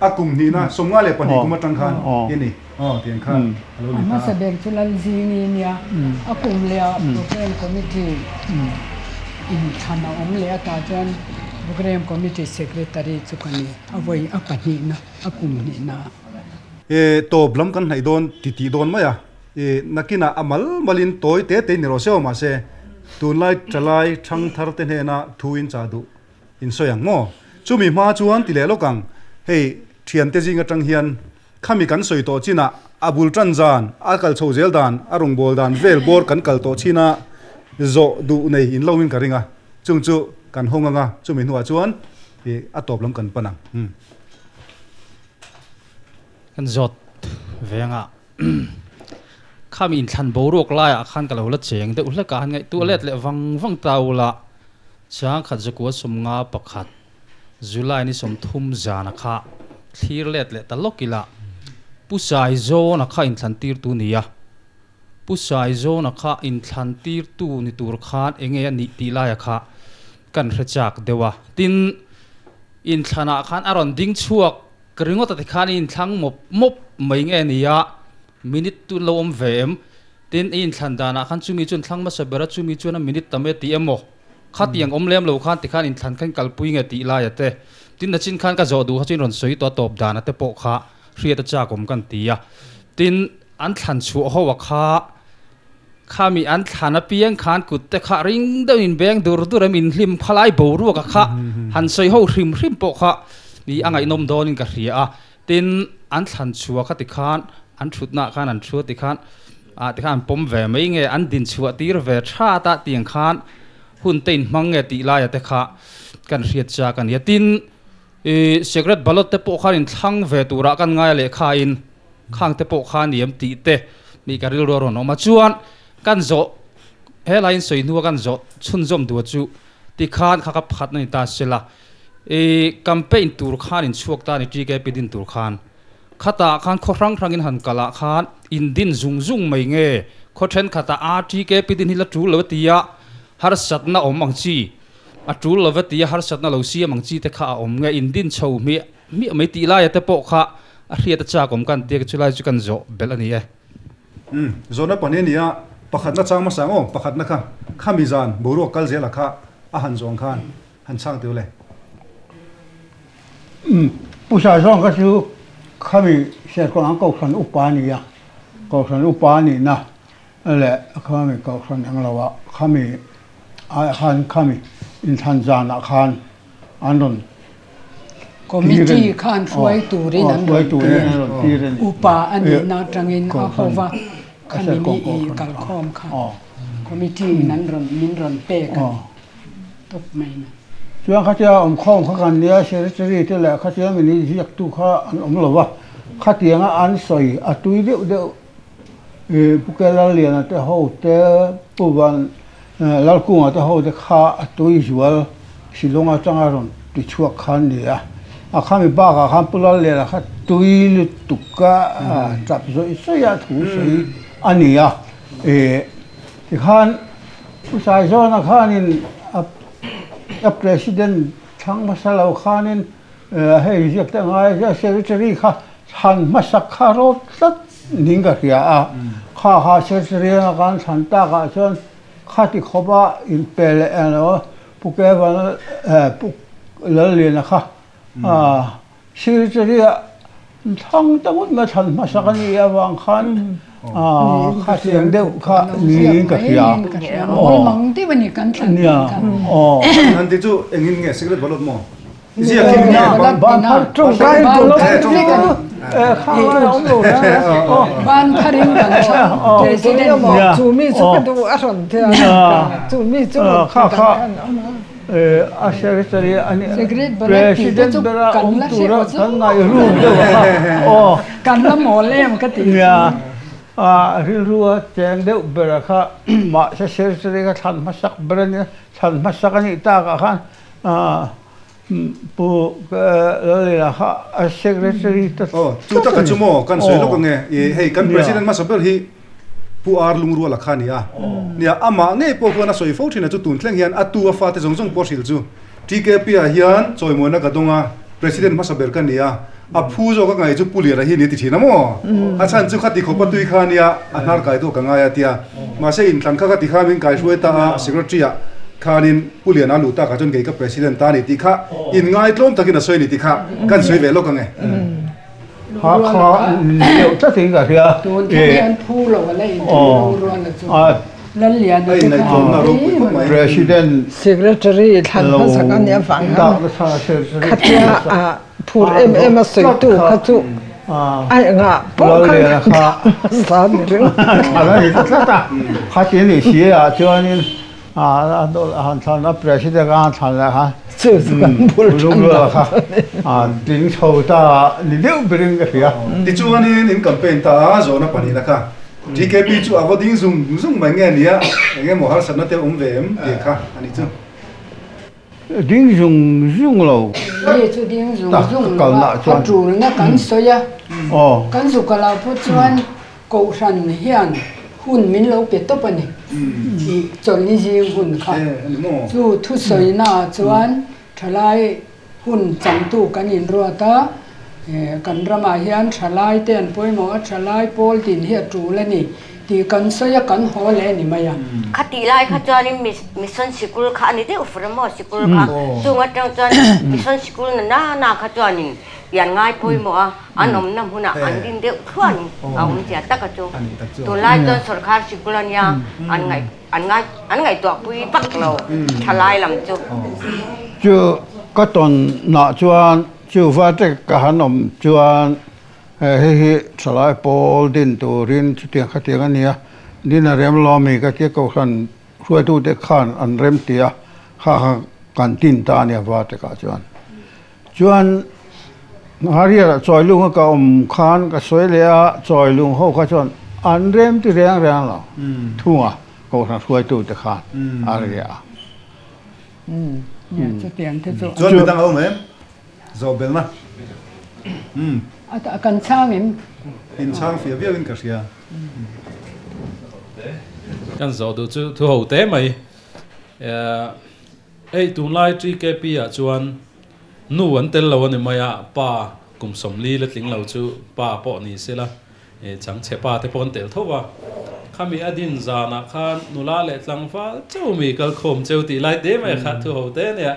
B: A kum hnihna 52 kum atang khan i ni aw tiang khan a lo ni ta.
E: A hmasa ber chu Lalzingi nia a kum leh ah Program Committee inthlan a awm leh atah chuan Program Committee Secretary chu ka ni a vawi a pahnihna. A kum hnihna.
B: E tawp lam kan hnaih dawn ti tih dawn mai a, e nakinah a mal malin tawi te te ni rawh se aw mahse tunlai talai thang thar te hnena thu in chah duh in sawi ang maw? Chumi hma chuan ti leh lawk ang, hei thiante zing atang hian khami kan sawi tawh chinah a bul tan zan, a kal chho zel dan, a rawngbâwl dan vel bawr kan kal tawh china zawh duh nei in lo in ka ring a, chung chu kan hawng anga chumi hnuah chuan e a tawp lam kan pan ang.
I: Kan zawt vengah khami inthlan boruak laiah khan ka lo la cheng deuh hlek a, han ngaihtuah let leh vang vang ta ula, Changkhat zakua 51 July ni 30 zana kha thlir let leh ta lawk ila, Pu Saizawna kha inthlan tirtu nia, Pu Saizawna kha inthlan tirtu ni tur khan enge a nih tih laia kha kan hre chak deuh a, tin inthlanah khan a rawn ding chhuak ringawt a tikhan i inthlang mawp mawp mai nge nia, minute tun lo awm ve em? Tin i inthlan danah khan chumi chuan thlang hmasa ber a, chumi chuan a minute tam e tih emaw khatiang awm lem lo khan tikhan inthlan kha in kalpui nge tih laia te, tin nachin khan ka zawh duh kha chu in rawn sawi tawh a tawp dana te pawh kha hriat a chak awm kan ti a, tin an thlan chhuah ho a kha. Khami an thlan apiang khan kut te kha ring deuhin in beng dur dur em inhlim khalai boruak a kha han sawi ho hrim hrim pawh kha i a ngaihnawm dawnin ka hria a. Tin, an thlan chhuah kha tikhan an thutnaah khan an thu a tikhan ah tikhan an pawm ve mai nge an din chhuah tir ve that a tiang khan hun te inhmang nge tih laia te kha kan hriat chak a ni a. Tin, i secret ballot te pawh khan inthlang ve turah kan ngai a lehkhain. Khang te pawh kha ni em tih te mi ka rilru a rawn awm a, chuan kan zawh helaiin sawi hnua kan zawh chhunzawm duh chu tikhan kha ka phat na ni ta sela i campaign tur khan in chhuak ta ni TKP din tur khan khatah khan khaw hrang hrangin han kalah khan in din zung zung mai nge khaw thenkhatah a TKP din hi la tul lo a ti a harsatna awm ang chi a tul lo a ti a harsatna lo siam ang chi te kha a awm nge in din chho hmiah Miah mai tih laia te pawh kha a hriat a chak awm kan tia chulai chu kan zawh belh a ni e.
B: Umm, zawhna pahnih a ni a, pakhatna chang hmasa ang aw, pakhatna kha khami zan boruak kal zela kha a han zawng khan han chhang teu le.
C: Umm, Pu Saizawng kha chu khami Serkawn ang Kohhran upa a ni a, Kohhran upa a nihna leh khami Kohhran englo ah khami ai khan khami inthlan zanah khan an rawn
E: Committee khan hruai turin an rawn tir a ni. Upa a nihna atangin a hova khami ni i kalkhawm kha committee in an rawn min rawn pek a ni tawp mai na.
C: Chuan khatia awmkhawm kha kan nia secretary te leh khatia min inziaktu kha an awm lo va, khatianga an sawi a tui deuh deuh i Pu Kelalliana te ho te Pu Van Lalkunga te ho te kha a tui zual Shillong atanga rawn ti chhuak kha an ni a, a khami bakah khan Pu Lalliana kha tui lutuk a tap zawih zawih a thu sawi a ni a, tikhan. Pu Saizawna khanin a President thlang hmasa lo khanin hei ziak te ngai a Secretary kha thlan hmasak kha rawt tlat ning ka hria a. Kha kha Secretary anga kan thlan takah chuan khati khawpa inpe leh emaw Pu Kevan Pu Lalliana kha Secretary ah thlang ta ngawt mai thlan hmasak a nih avang khan kha tiang deuh kha niin ka hria. Nia aw.
B: An ti chu engin nge secret ballot maw? Ziak in nge
C: ban ban phar tawngkai ballot kha lai a awm lo reng a.
E: Ban pharin kan thlang president
D: maw? Chu mi chu ka duh a rawn tia chu mi chu
C: kha kha A secretary a ni president bera awm tura kan ngaih rum deuh a kha aw.
E: Kan la mawl em ka tih chu.
C: Nia, a rilru a cheng deuh ber a kha mahse secretary kha thlan hmasak ber a nia, thlan hmasak a nih takah khan Pu Lalliana kha a secretary ta
B: Aw, chu taka chu maw kan sawi lawk ange, hei kan president hmasa ber hi Pu Ar Lungruala kha a ni a. Nia, amah ngei pawh khuan a sawi fo thin a chu tun thleng hian a tu a fate zawng zawng pawh hrilh chu TKP-ah hian chawimawina ka dawng a, President hmasa ber ka ni a, a phu zawk a ngaih chu Pu Liana hi ni ti thin a maw? A chhan chu khati khawpa tui kha nia, a hnar kai tawh ka ngai a tia. Mahse inthlan kha khati kha min kaihruai ta a, Secretary-ah khanin Pu Liana a luh takah chuan kei ka President ta a ni tih kha inngai tlawm takin a sawi a ni tih kha kan sawi ve lawk ang e.
C: Hakha deuh tlatin ka hria.
E: Tun thleng hian phu lo a la in thei lungrual a chu Lalliana te kha
C: mai. President
D: Secretary thlan hmasak a nih avang hian khatia a phur em em a sawitu kha chu a engah pawh khan kan thlan hmasa ni ring.
C: Thlan a ni ta tlat a, khati a nih si ah chuanin A dawt a han thlan a, President a han thlan leh khan
D: Chu chu kan bul
C: tan dan chu a ni. A tling chho ta ni deuh berin ka hria.
B: Tichuanin in campaign ta a, zawhna pahnihna kha TKP chu a va ding zung zung mai nge nia, eng emaw harsatna te awm ve em tih kha a ni chu.
C: Ding zung zung lo.
E: Ni chu ding zung zung lo a, a tulna kan sawi a, kan zuka lo phut chuan Kohhran hian hun min lo pe tawp a ni tih chawlhni zing hun kha chu thusawina chuan thalai hun changtu kan inruat a, kan ramah hian thalai te an pawimawh a, thalai pawl din hi a tul a ni tih kan sawi a, kan haw leh a ni mai a.
H: Khatih lai kha chuanin Mission Sikul kha a ni deuh fur a maw sikul kha, chung atang chuan Mission Sikul na na na kha chuanin pian ngai pawimawh a, an awmna hmunah an din deuh thluan a awm zia tak a chu. Tunlai chuan sorkar sikul a nia an ngaih an ngai an ngaihtuah pui vak lo thalai lam chu.
C: Chu ka tawn nah chuan chu vate ka han awm chuan hei hi thalai pawl din turin chutiang khatiang a nia din a rem lo ami ka tia kohhran hruaitute khan an rem ti a kha kha kan tin ta a nia vate kah chuan. Chuan Hariara Chawilung a ka awm khan ka sawi leh a, Chawilung ho kha chuan an rem ti reng reng lo thung a, Kohhran hruaitu te khan a ria a.
E: Chutiang te chu.
B: Chuan midang a awm em? Zawh belna.
E: A kan chhang em?
B: In chhang fiah viau in ka hria.
I: Kan zawh duh chu thu ho te mai. Hei tunlai TKP ah chuan nu an tel lo a ni mai a, pa kum 40 la tling lo chu pa pawh ni sela changchhe pa te pawh an tel tho va. Khami a din zanah khan nula leh tlangval cheu mi kal khawm cheu tih lai te mai kha thu ho te nia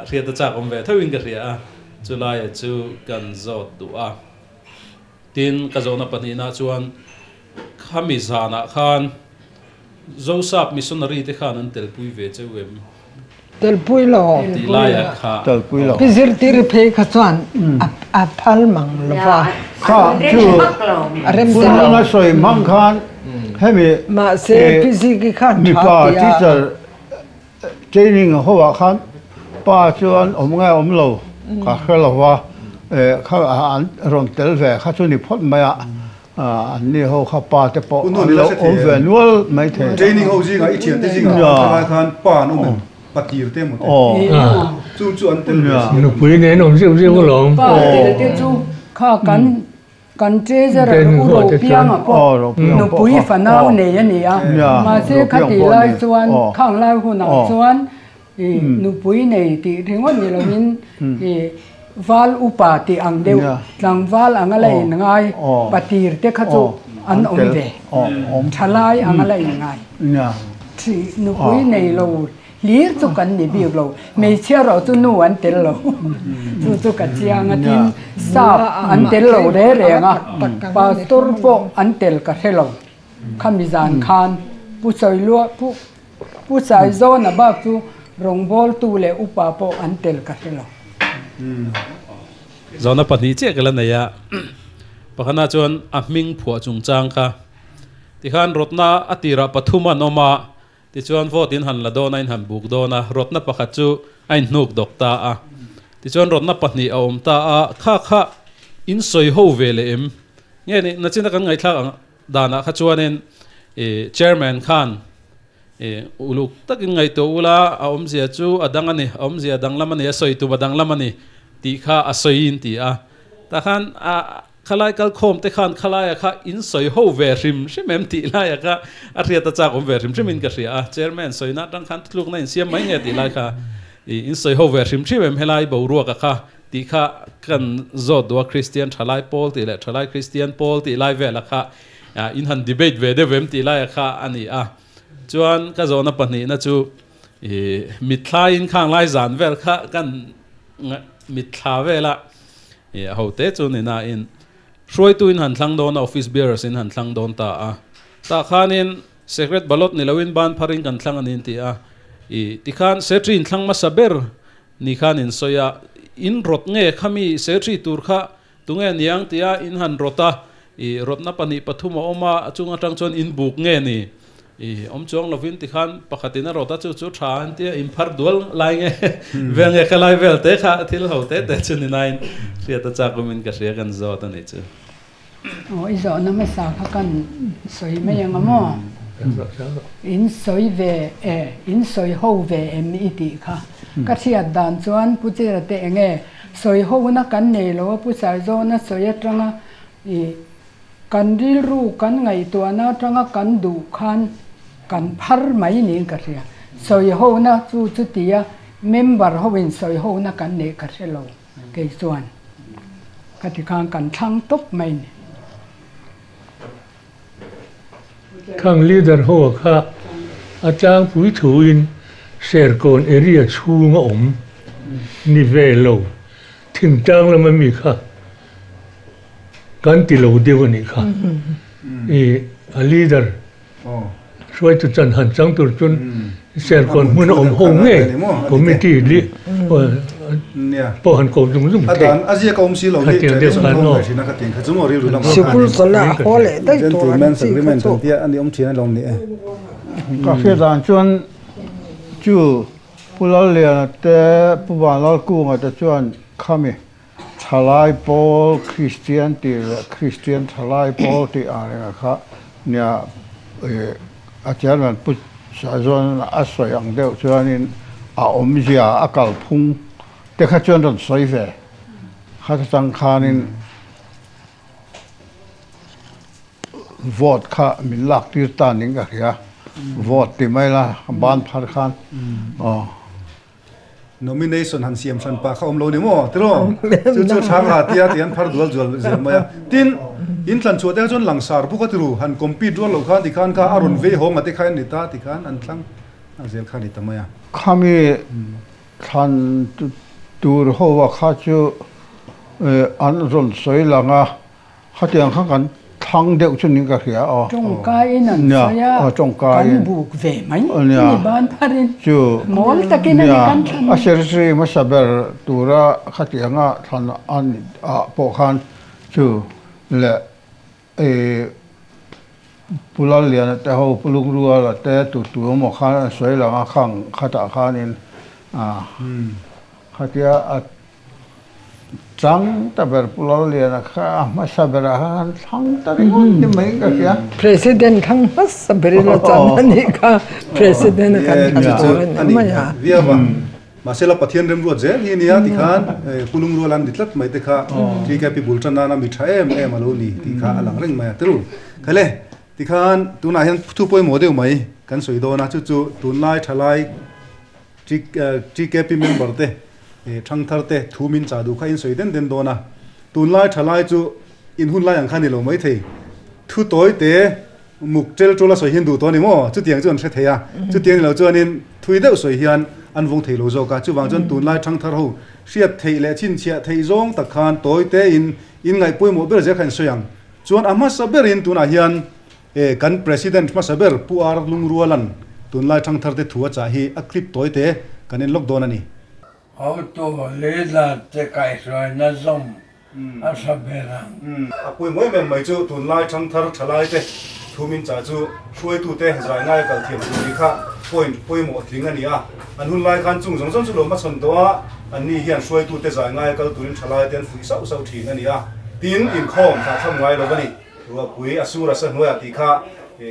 I: hriat a chak awm ve tho in ka hria a, chulaia chu kan zawt duh a. Tin, ka zawhna pahnihna chuan khami zanah khan Zosap missionary te khan an telpui ve cheu em?
D: Telpui lo.
I: Tih laiah kha.
C: Telpui lo.
D: Pi zirtir phei kha chuan a phal mang lo va.
C: Kha chu
D: A rem te lo.
C: Hun a sawi hmang khan hemi
D: Mahse Pi Ziki khan tha
C: mipa
D: tia.
C: teacher training ho ah khan pa chuan awm nge awm lo ka hre lo va, kha an rawn tel ve kha chu ni phawt mai a. An ni ho kha pa te pawh an lo awm ve nual mai thei.
B: Training ho zingah i thiante zingah an thalai khan pa an awm em? Pa tir te emaw te? Chu chu an tel ve si.
F: Nupui nen awm zeuh zeuh alawm.
E: Pa tel te chu kha kan Kan treasurer U Ropianga pawh nupui fanau nei a ni a, mahse khati lai chuan khang lai hunah chuan nupui nei tih ringawt ni lovin val upa tih ang deuh tlangval anga la inngai patir te kha chu an awm ve, thalai anga la inngai nupui nei lo. Hlir chu kan ni bik lo, hmeichhia erawh chu nu an tel lo, chu chu ka chiang a, tin sap an tel lo re reng a, pastor pawh an tel ka hre lo, khami zan khan Pu Sawilua Pu Pu Saizawna bak chu rawngbawltu leh upa pawh an tel ka hre lo.
I: Zawhna pahnih chiah ka la nei a, pakhatna chuan a hming phuah chungchang kha tikhan rawtna a tirah pathum an awm a, Tichuan vote in han la dawn a, in han buk dawn a, rawtna pakhat chu a inhnuk dawk ta a. Tichuan rawtna pahnih a awm ta a, kha kha in sawi ho ve leh em? Nge ni, nachina kan ngaihthlak ang danah kha chuanin i chairman khan i uluk takin ngaihtuah ula, a awmzia chu a dang a ni, a awmzia a danglam a ni, a sawi tum a danglam a ni tih kha a sawi in ti a. Tah khan a. Khalai kalkhawm te khan khalaia kha in sawi ho ve hrim hrim em tih laia kha a hriat a chak awm ve hrim hrim in ka hria a, Chairman sawina atang khan thutlukna in siam mai nge tih lai kha i in sawi ho ve hrim hrim em helai boruaka kha tih kha kan zawt duh a, Kristian thalai pawl tih leh thalai Kristian pawl tih lai vela kha in han debate ve deuh em tih laia kha a ni a, chuan ka zawhna pahnihna chu i mitthla in khang lai zan vel kha kan mitthla vela I a hote chu ni nain hruaitu in han thlang dawn a, office bearers in han thlang dawn ta a. Tah khanin secret ballot ni loin ban pharin kan thlang a ni an ti a. I tikhan secretary in thlang hmasa ber ni khan in sawi a, in rawt nge khami secretary tur kha tunge niang tia in han rawt a, I rawtna pahnih pathum a awm a, a chung atang chuan in buk nge ni? I awm chuang lovin tikhan pakhatin a rawt a, chu chu tha an tia in phar dual lai nge vel nge kha lai vel te kha thil ho te te chu ni nain hriat a chak awmin ka hria kan zawt a nih chu.
E: Aw i zawhna hmasa kha kan sawi mai ang a maw? In sawi ve e, in sawi ho ve em i tih kha. Ka hriat dan chuan Pu Chira te enge sawi hona kan nei lo a, Pu Saizawna sawi atanga I kan rilru kan ngaihtuahna atanga kan duh khan kan phar mai niin ka hria. Sawihona chu chutia member hoin sawihona kan neih ka hre lo kei chuan ka ti khan kan thlang tawp mai ni.
F: Khang leader ho a kha a tlangpui thuin Serkawn area chhunga awm ni ve lo thingtlang lama mi kha Kan ti lo deuh a nih kha. I a leader hruaitu chan han chang tur chuan Serkawn hmun a awm ho nge committee li pawh han ko zung zung thei. Khatiang deuh khan aw.
C: Ka hria dan chuan chu Pu Lalliana te Pu Vanlalkunga te chuan khami Thalai pawl Kristian tih leh Kristian thalai pawl tih ang rengah kha nia a chairman Pu Sazawn a sawi ang deuh chuanin a awmzia a kalphung te kha chuan rawn sawi ve kha chang khanin vote kha min lak tir ta ning ka hria vote ti mai la ban phar khan aw.
B: Nomination han siam hran pah kha awm lo ni maw tiraw? Chu chu thang ha tia ti an phar dual dual zel mai a. Tin, in thlan chhuah te kha chuan langsar buk a tiru, han compete rual loh khan tikhan kha a rawn vei hawng a te kha en ni ta tikhan an thlang a zel kha a ni ta mai a.
C: Khami thlan tur ho a kha chu an rawn sawi lang a, Khatiang kha kan thlang deuh chu niin ka hria aw.
E: Tawngkaiin an sawi a, kan buk ve mai ni ban pharin mawl takin a ni kan thlan ni.
C: A secretary hmasa ber tura khatianga thlan a ni ah pawh khan chu leh Pu Lalliana te ho, Pu Lungruala te tu tu emaw khan an sawi lang a, khang khatah khanin khatia a Chang ta ber Pu Lalliana kha a hmasa berah khan han thlang ta ringawt ni mai ka hria.
D: President thlang hmasa ber ila chan a nih kha President a kan thlan tur a ni mai a.
B: Mahsela Pathian remruat zel hi nia tikhan Pu Lungruala an ni tlat mai te kha TKP bul tan nana mi tha em em a lo ni tih kha a lang reng mai a tiru. Khale tikhan tunah hian thu pawimawh deuh mai kan sawi dawn a, chu chu tunlai thalai TKP member te thangthar te thu min chah duh kha in sawi den den dawn a. Tunlai thalai chu in hun lai ang kha ni lo mai thei. Thu tawi te Muk tel tul a sawi hian duh tawh a ni maw? Chutiang chu an hre thei a, chutiang ni lo chuanin thui deuh sawi hian an vawng thei lo zawk a. Chuvang chuan tunlai thangthar ho hriat theih leh chhinchhiah theih zawng tak khan tawi tein in ngaih pawimawh ber zel kha in sawi ang. Chuan a hmasa berin tunah hian kan President hmasa ber Pu R Lungruala'n tunlai thangthar te thu a chah hi a clip tawi te kan en lawk dawn a ni.
J: Hotu leader te kaihhruaina zawm a hra ber ang.
B: A pawimawh em em mai chu tunlai thangthar thalai te thu min chah chu hruaitute zai ngaia kal thiam tur tih kha point pawimawh tling a ni a. An hun lai khan chung zawng zawng chu lo hmachhawn tawh a, anni hian hruaitute zai ngaia kal turin thalai te an fuih sauh sauh thin a ni a. Tin, inkhawm thlahthlam ngai lo a ni. Ruahpui a sur a sa hnuaiah tih kha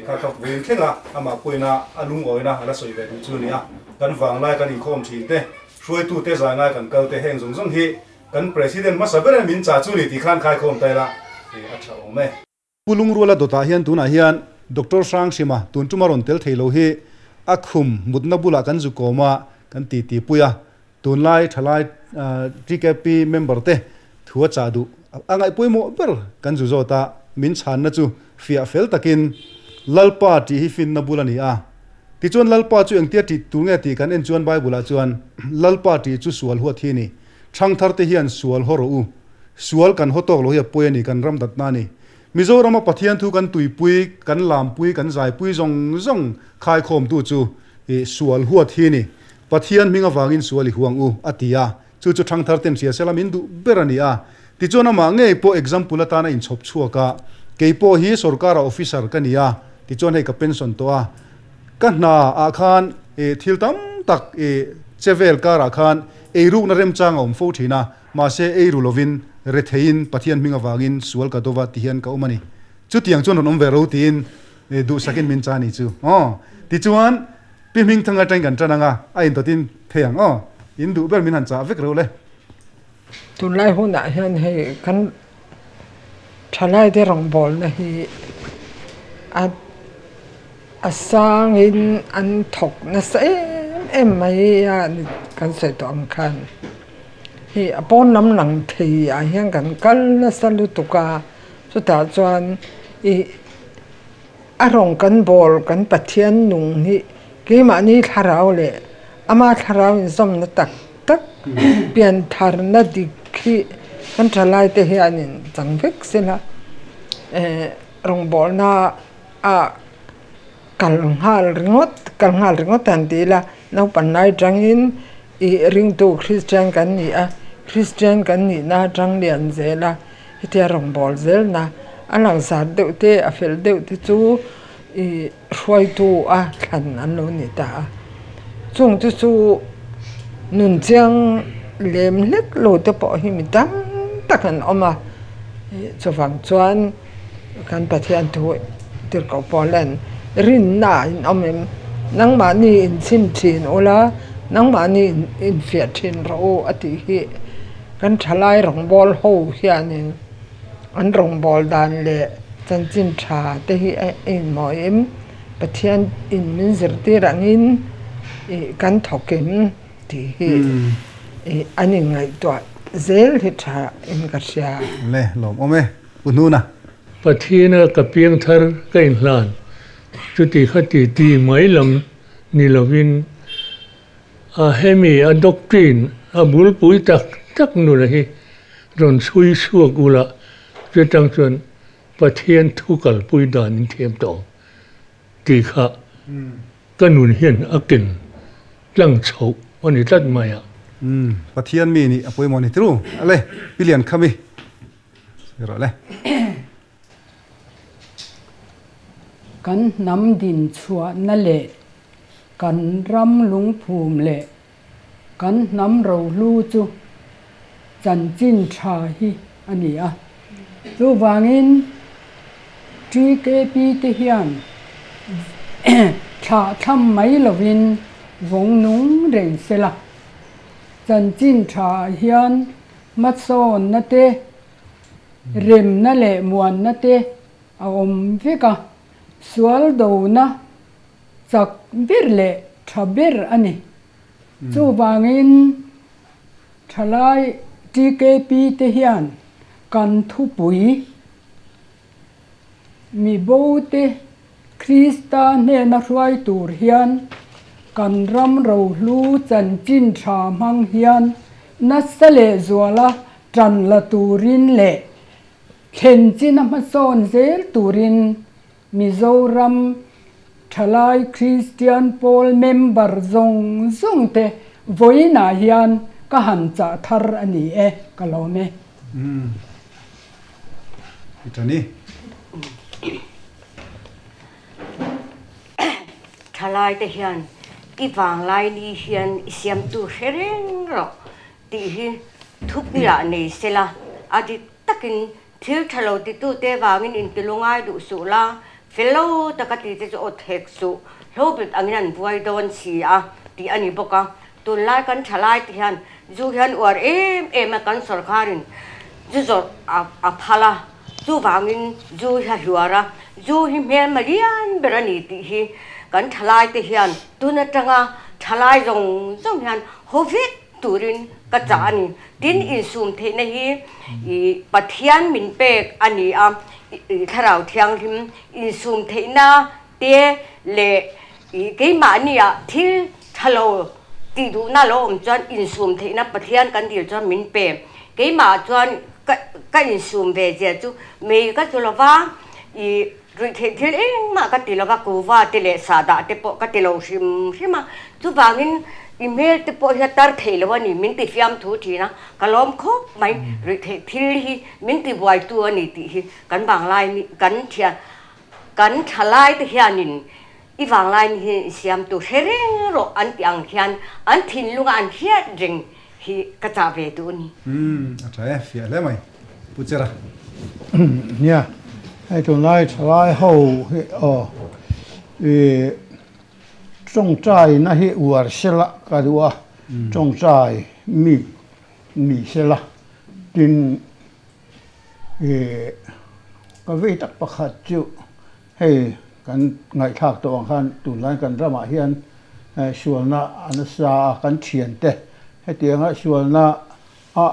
B: kha kha vawiin thleng a, amah pawina a lungawina a la sawi ve duh chu a ni a. Kan vanglai kan inkhawm thin te, hruaitute zai ngai kan kal te heng zawng zawng hi Kan President hmasa ber min chah chu ni tih khan khaikhawm ta ila a tha awm e. Pu Lungruala dawtah hian tunah hian Doctor Hranghrima tun tuma rawn tel thei lo hi a khum mutna bulah kan zu kawm a, kan ti ti pui a. Tunlai thalai TKP member te thu a chah duh a ngaih pawimawh ber kan zu zawt a, min chhanna chu fiah fel takin Lalpa tih hi finna bul a ni a. Tichuan Lalpa chu engtia tih tur nge tih kan en chuan Bible-ah chuan Lalpa tih chu sual huat hi a ni. Thangthar te hian sual haw rawh u. Sual kan haw tawk lo hi a pawi a ni, kan ram datna a ni. Mizorama Pathian thu kan tuipui, kan lampui, kan zaipui zawng zawng khaikhawmtu chu sual huat hi a ni. Pathian hming avangin sual i huang u, a ti a. Chu chu thangthar ten hria sela min duh ber a ni a. Tichuan amah ngei pawh example atana inchhawp chhuak a, kei pawh hi sorkara officer ka ni a, tichuan hei ka pension tawh a. Ka hna ah khan thil tam tak che vel karah khan eirukna remchang a awm fo thin a, mahse eiru lovin retheiin Pathian hming avangin sual ka dova ti hian ka awm a ni. Chutiang chuan rawn awm ve ro tiin duhsakin min cha ni chu aw. Tichuan Pi Hmingthang atangin kan tan anga a intawtin thei ang aw. In duh ber min han chah vek reuh le.
D: Tunlai hunah hian hei kan thalaite rawngbawlna hi a a sangin an thawk nasa em em mai a ni kan sawi tawh ang khan hei a pawn lam lang thei ah hian kan kal nasa lutuk a chutah chuan ih a rawng kan bawl kan Pathian nung hi keimahni thlarau leh ama thlarau inzawmna tak tak piantharna dik hi kan thalai te hianin chang vek sela eh rawngbawlna ah kal nghal ringawt kal nghal ringawt an ti ila naupang lai atangin ih ringtu Kristian kan ni a Kristian kan nihna atang lian zel a hetia rawngbâwl zelna a langsar deuh te a fel deuh te chu ih hruaitu a thlan an lo ni ta a chung te chu nun chiang lem hlek lo te pawh hi mi tam tak an awm a ih chuvang chuan. Kan Pathian thu tirhkoh Paulan, Rinna ah in awm em? Nangmahni in chim thin ula, nangmahni in fiah thin rawh u a tih hi kan thalai rawngbâwl ho hianin an rawngbâwl dan leh chanchin tha te hi a inmawi em? Pathian in min zirtir angin ih kan thawk em tih hi ih an inngaihtuah zel hi tha in ka hria.
B: Le, lawmawm e. Pu Hnuna.
F: Pathiana ka piangthar ka inhlan chuti kha ti ti mai lam ni lovin a hemi a doctrine a bulpui tak tak nula hi rawn chhui chhuak ula chutang chuan Pathian thu kalpui dan in thiam tawh ang tih kha ka nun hian a ken tlang chhoh a ni tlat mai a.
B: Pathian mi nih a pawimawh ni tru ale Pi Liankhami. Rawh le.
E: Kan hnam din chhuahna leh kan ram lungphum leh kan hnam rohlu chu chanchin tha hi a ni a. Chuvangin TKP te hian thlah thlam mai lovin vawng nung reng se la. Chanchin thaah hian hmasawnna te, remna leh muanna te a awm vek a, sual dona chak ber leh tha ber a ni. Chuvangin thalai TKP te hian kan thupui Mi bote Krista hnena hruai tur hian kan ram rohlu chanchin tha hmang hian nasa lehzuala tan la turin leh thlen china hmasawn zel turin Mizoram Thalai Kristian Pawl member zawng zawng te vawiinah hian ka han chah thar a ni e, ka lawm e.
B: I ṭan i.
H: Thalai te hian i vanglai ni hian i siamtu hre reng rawh tih hi thupui-ah nei sela, a dik takin thil ṭha lo titute vangin intilu ngai duh suh la, fel lo taka tite chu aw thek suh, hlobet angin an buai dawn si a tih a ni bawk a. Tunlai kan thalai te hian zu hian uar em em a, kan sorkarin zu zawrh a phal a, chuvangin zu hi a hluar a, zu hi hmelma lian ber a ni tih hi kan thalai te hian tun atanga thalai zawng zawng hian haw vek turin ka chah a ni. Tin, insum theihna hi i Pathian min pek a ni a, i Thlarau Thianghlim insum theihna te leh I keimahnia thil tha lo tih duhna lo awm chuan insum theihna Pathian kan dil chuan min pe. Keimah chuan ka ka insum ve zia chu mei ka chu lova, i ruih theih thil engmah ka ti lova, kuva te leh sahdah te pawh ka ti lo hrim hrim a. Chuvangin i hmel te pawh hi a tar thei lo a ni, min ti fiamthu thin a, ka lawm khawp mai. Ruih theih thil hi min ti buaitu a ni tih hi kan vanglai kan thian Kan thalai te hianin i vanglai ni hi i siamtu hre reng rawh an tih ang hian an thinlunga an hriat reng hi ka chah ve duh a ni.
B: Umm a tha e, fiah hle mai Pu Chera.
C: Nia, hei tunlai thalai ho hi aw i tawngtai na hi uar sela ka duh a, tawngtai mi ni sela tin Ih ka vei tak pakhat chu hei kan ngaihthlak tawh ang khan tunlai kan ramah hian sualna a nasa a kan thiante hetianga sualna a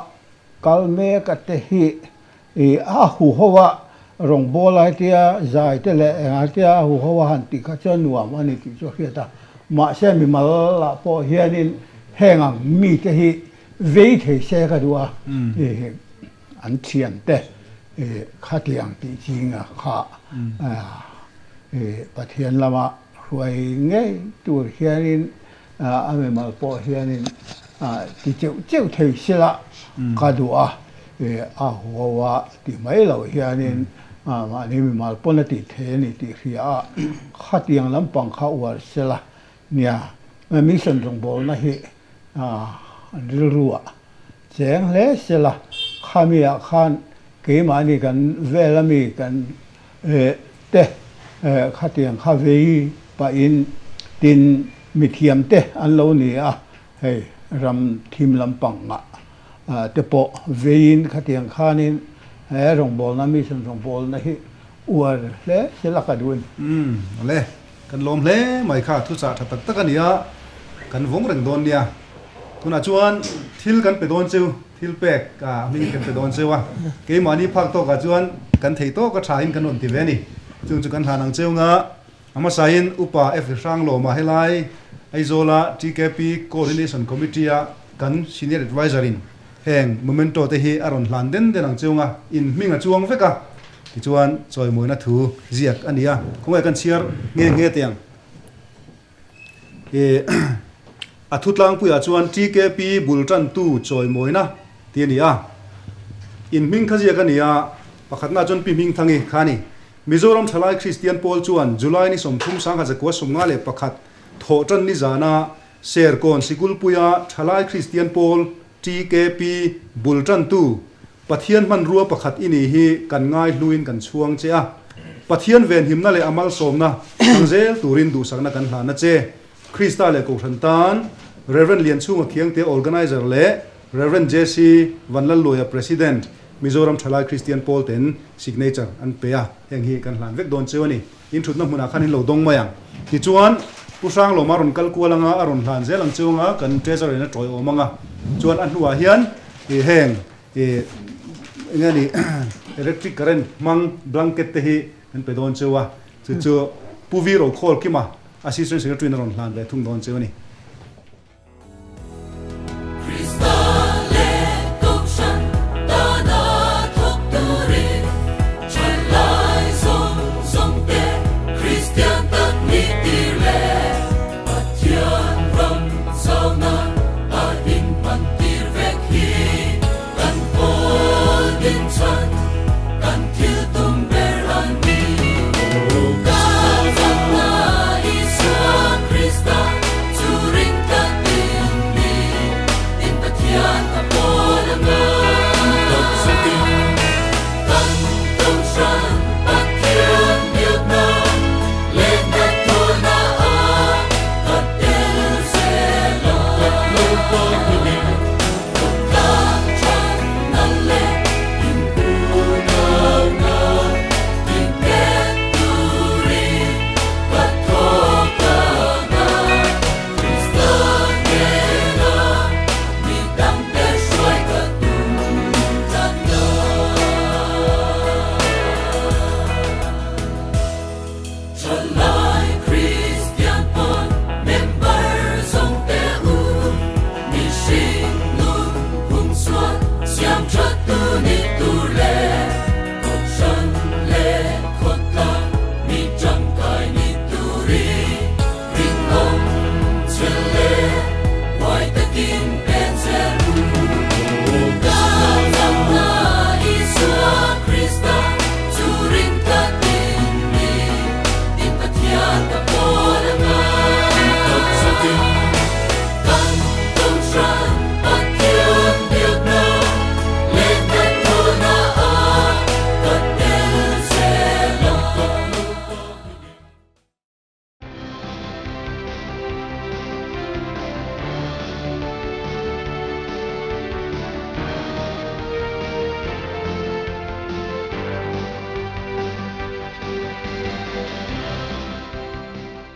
C: kal mek a te hi ih a huho a rawngbawla hetia zai te leh engah tia a huho a han tih kha chuan nuam a ni tih chu a hriat a mahse mimal ah pawh hianin heng ang mite hi Vei thei se ka duh a, ih an thiante ih khatiang tih chinga kha ih Pathian lama hruai ngei tur hianin a mimal pawh hianin ti cheuh cheuh thei sela ka duh a, ih a huau a ti mai lo hianin mahni mimal pawn a tih thei a ni tih hria a, khatiang lampang kha uar sela nia mission rawngbawlna hi An rilru ah cheng hle sela, khami ah khan keimahni kan vel ami kan te khatiang kha vei pahin tin mithiam te an lo ni a, hei ram thim lampang ah te pawh veiin khatiang khanin he rawngbawlna mission rawngbawlna hi uar hle sela ka duh a ni.
B: Umm awle. Kan lawm hle mai kha thuchah tha tak tak a ni a, kan vawng reng dawn nia. Tunah chuan thil kan pe dawn cheu, thil pek a hmingin kan pe dawn cheu a, keimahni phak tawkah chuan kan thei tawk a thain kan rawn ti ve a ni. Chung chu kan hlan ang cheu nga, a hmasain Upa F. Hranglawma helai Aizawla TKP Coordination Committee-a kan Senior Adviser-in heng memento te hi a rawn hlan den den ang cheu nga, in hming a chuang vek a. Tichuan, chawimawina thu ziak a ni a, khawngaih kan chhiar nghe nghe teh ang. Ih, a thu tlangpuiah chuan TKP bul tantu chawimawina tih a ni a. In hming kha ziak a ni a, pakhatnaah chuan Pi Hmingthangi kha a ni. Mizoram Thalai Kristian Pawl chuan July ni 31, thawh tan ni zana Serkawn Sikulpuia Thalai Kristian Pawl, TKP, bul tantu Pathian hmanrua pakhat i nih hi kan ngaihluin kan chhuang che a, Pathian venhimna leh a malsawmna chang zel turin duhsakna kan hlan a che. Krista leh Kohhran tan. Rev. Lianchhunga Khiangte Organizer leh Rev. JC Vanlalluaia President, Mizoram Thalai Kristian Pawl ten signature an pe a, heng hi kan hlan vek dawn cheu a ni. In thutna hmunah khan in lo dawng mai ang. Tichuan, Pu Hranglawma rawn kal kual anga a rawn hlan zel ang cheu anga kan Treasurer in a tawi awm anga chuan a hnuah hian heng eng nge ni electric current hmang blanket te hi kan pe dawn cheu a, chu chu Pu Vi Rokhawlkima Assistant Secretary in a rawn hlan ve thung dawn cheu a ni.